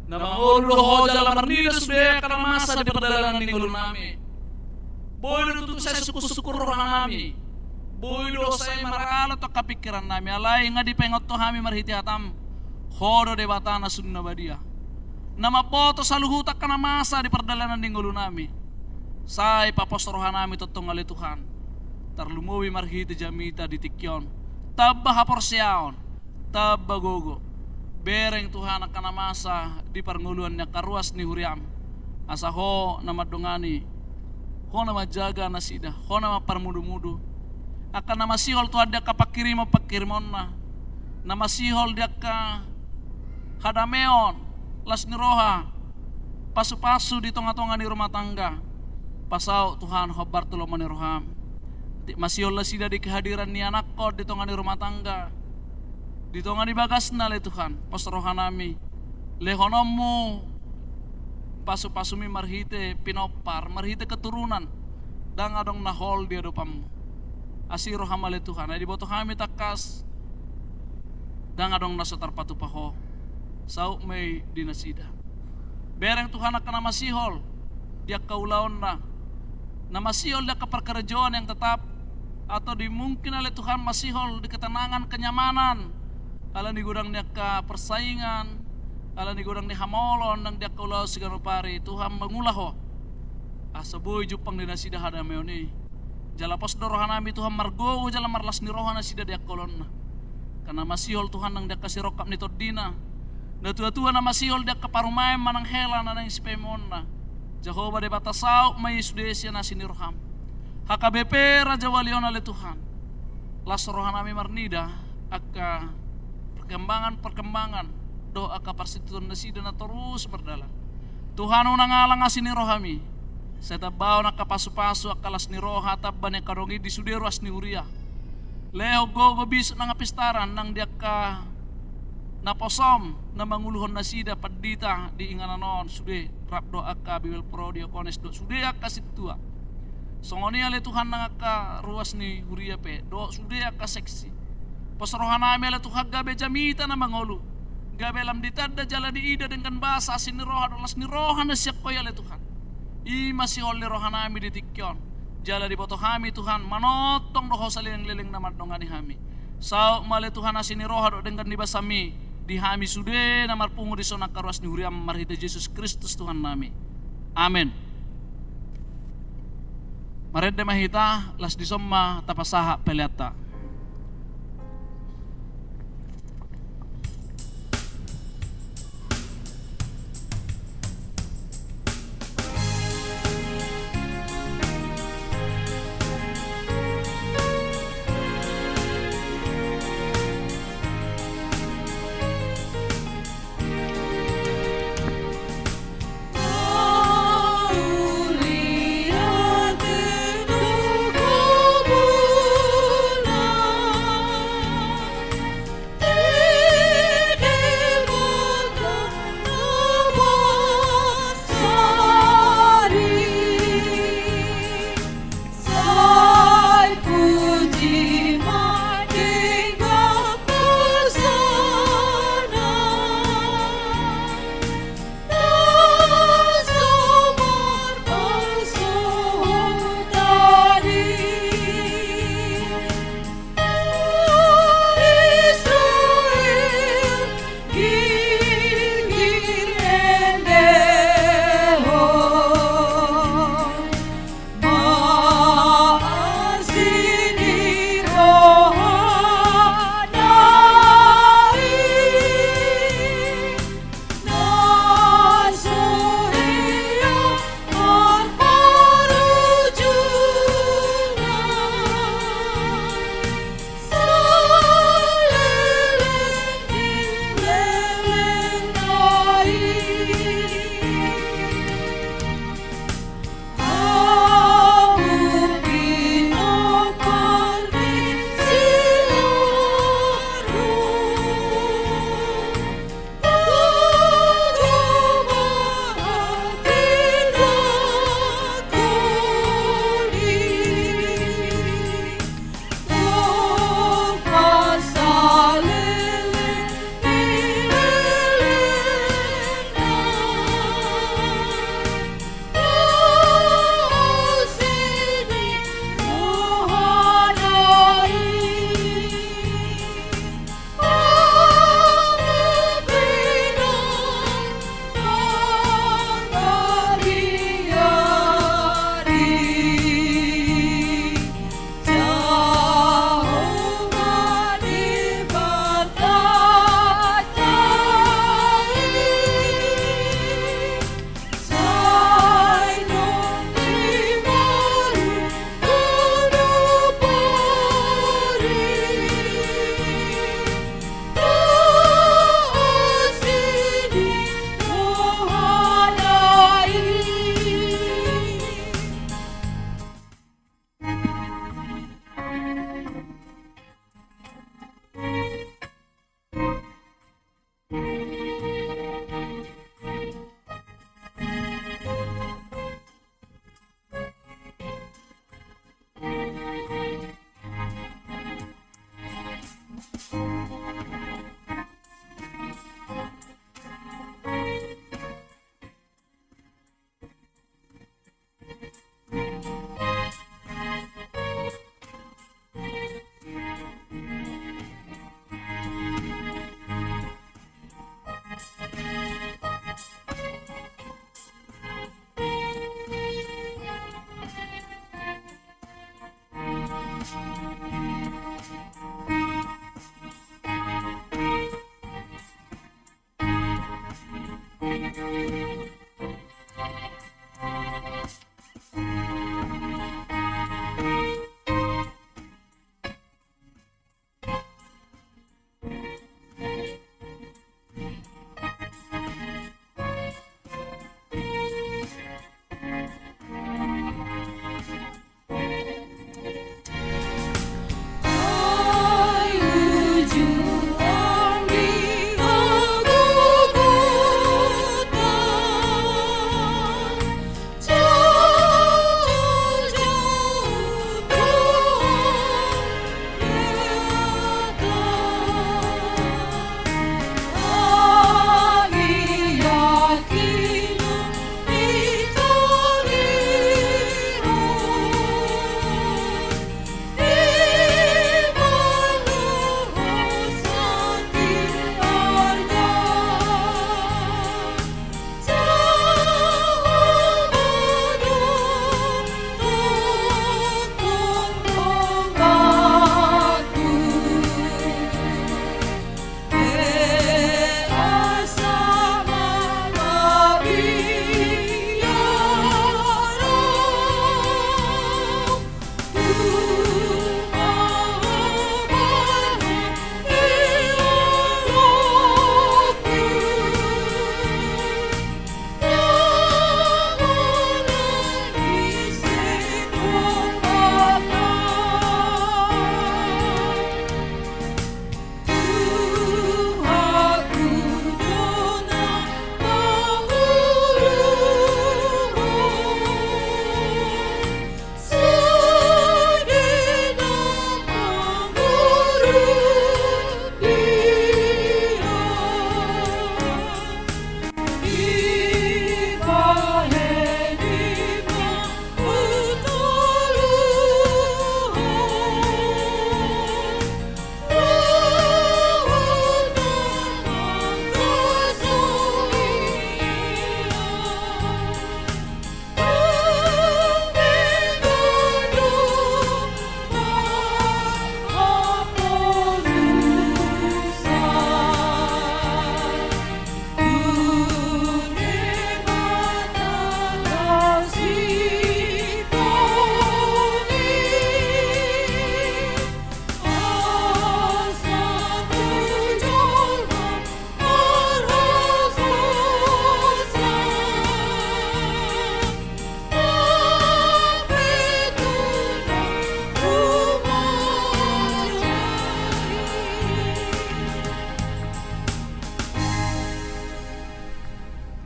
Na mangolu do Ho jala marnida sude angka na masa di pardalanan ni ngolunami. Boi do tutu sai sungkun-sungkun rohanami. Boi do sai marangalo tu angka pingkirannami, alai nga dipaingot Ho hami marhite hataM. Ho do Debata na sun na badia, na mamboto saluhut angka na masa di pardalanan ni ngolunami. Sai papos rohanami tongtong ale Tuhan. Tarlumobi marhite jamita di tingki on. Tamba haporseaon, tamba gogo. Bereng Tuhan angka na masa di parngoluan ni angka ruas ni huriaM. Asa Ho na mandongani, Ho na manjaga nasida, Ho na mamparmudu-mudu. Angka na masihol Tuhan di angka pangkirimon-pangkirimonna. Na masihol di angka hadameon, las ni roha, pasu-pasu di tonga-tonga ni rumah tangga. Pasaut Tuhan hombar tu lomo ni rohaM. Atik masihol nasida di kehadiran ni anakkon di tonga ni rumah tangga, di tonga ni bagasna ale Tuhan, pos rohanami. LehononMu pasu-pasuMi marhite pinompar, marhite keturunan. Ndang adong na hol di adopanMu. Asi rohaM ale Tuhan, ai diboto hami tangkas. Ndang adong na so tarpatupa Ho. Saut ma i di nasida. Bereng Tuhan angka na masihol di angka ulaonna, na masihol di angka parkarejoan yang tetap, atau di mungkin ale Tuhan masihol di ketenangan, kenyamanan, ala ni godang ni angka persaingan, ala ni godang ni hamaolon nang di angka ulaon siganup ari, Tuhan, mangula Ho, asa boi jumpang di nasida hadameon i. Jala pos do rohanami, Tuhan, margogo jala marlas ni roha nasida di angka ulaonna. Angka na masihol, Tuhan, nang di angka sirongkap ni tondina, natuatua na masihol di angka parumaen manang hela na naeng sipaimoonna. Jahowa Debata, saut ma i sude sian asi ni roham. H K B P Raja Wali on, ale Tuhan, las rohanami marnida angka perkembangan-perkembangan dohot angka parsintuton nasida na torus mardalan. Tuhan, unang alang asi ni rohami. Sai tambahon angka pasupasu, angka las ni roha, tamba ni angka dongan i di sude ruas ni huria. Lehon gogo bisuk nang hapistaran nang di angka naposom na manguluhon nasida pandita di inganan on, sude rap dohot angka bibelvrouw, diakones dohot sude angka sintua. Songon i, ale Tuhan, nang angka ruas ni huria pe dohot sude angka seksi. Pos rohanami, ale Tuhan, gabe jamita na mangolu, gabe lam ditanda jala diida denggan basa asi ni roha dohot las ni roha na sian Ho i, ale Tuhan. I ma sihol ni rohanami di tingki on. Jala diboto hami, Tuhan, manongtong do Ho saleleng-leleng na mandongani hami. Saut ma, ale Tuhan, asi ni roha dohot denggan ni basam i di hami sude na marpungu dison, angka ruas ni huriam, marhite Jesus Kristus Tuhannami. Amen. Marende ma hita, laos dison ma tapasahat peleanta.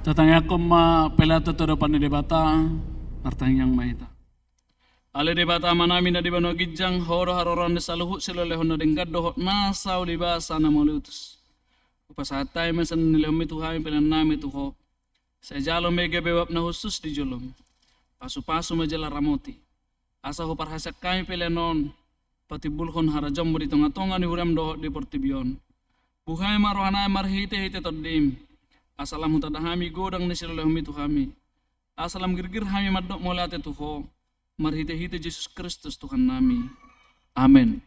Tatangiangkon ma peleanta tu adopan ni Debata. Martangiang ma hita. Ale Debata Amanami na di banua ginjang, Ho do haroroan ni saluhut silehonlehon na denggan dohot nasa ulibasa na mauliutus. Hupasahat hami ma sian na nilehonmi tu hami peleannami tu Ho. Sai jalo ma i gabe uap na hushus di jolomi. Pasupasu ma jala ramoti. Asa huparhaseang hami pelean on patimbulhon harajaonmu di tongatonga ni huriam dohot di portibi on. Buhai ma rohanami marhitehite Tondim. Asa lam hutanda hami godang ni silehonlehonmi tu hami. Asa lam girgir hami mandok mauliate tu Ho, marhitehite Jesus Kristus Tuhannami. Amen.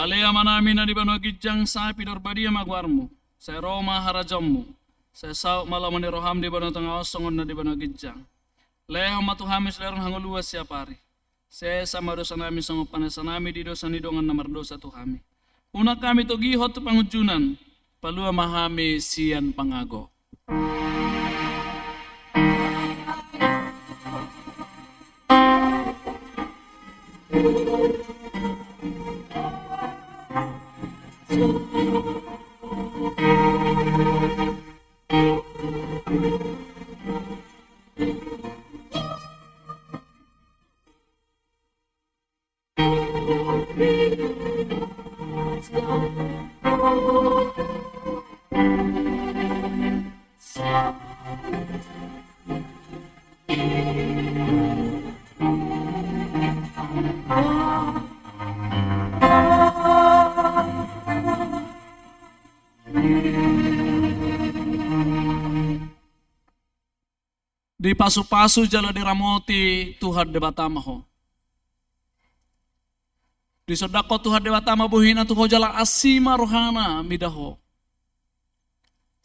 Ale Amanami na di banua ginjang, sai pinarbadia ma goarmu, sai ro ma harajaonmu, sai saut ma lomo ni roham di banua tonga on songon na di banua ginjang. Lehon ma tu hami sadari on hangoluan siapari. Sesa ma dosanami songon panesanami di dosa ni dongan na mardosa tu hami. Unang hami togihon tu pangunjunan, palua ma hami sian pangago. Dipasupasu jala diramoti Tuhan Debata ma ho. Disondangkon Tuhan Debata ma bohina tu ho jala asi ma rohana mida ho.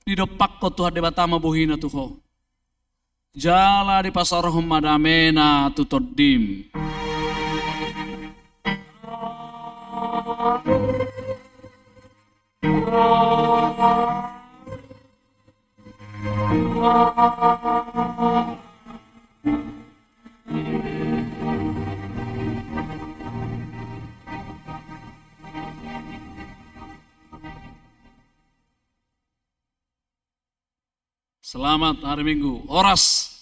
Didompakkon Tuhan Debata ma bohina tu ho. Jala dipasaorhon ma damena tu tondim. Selamat hari Minggu. Horas.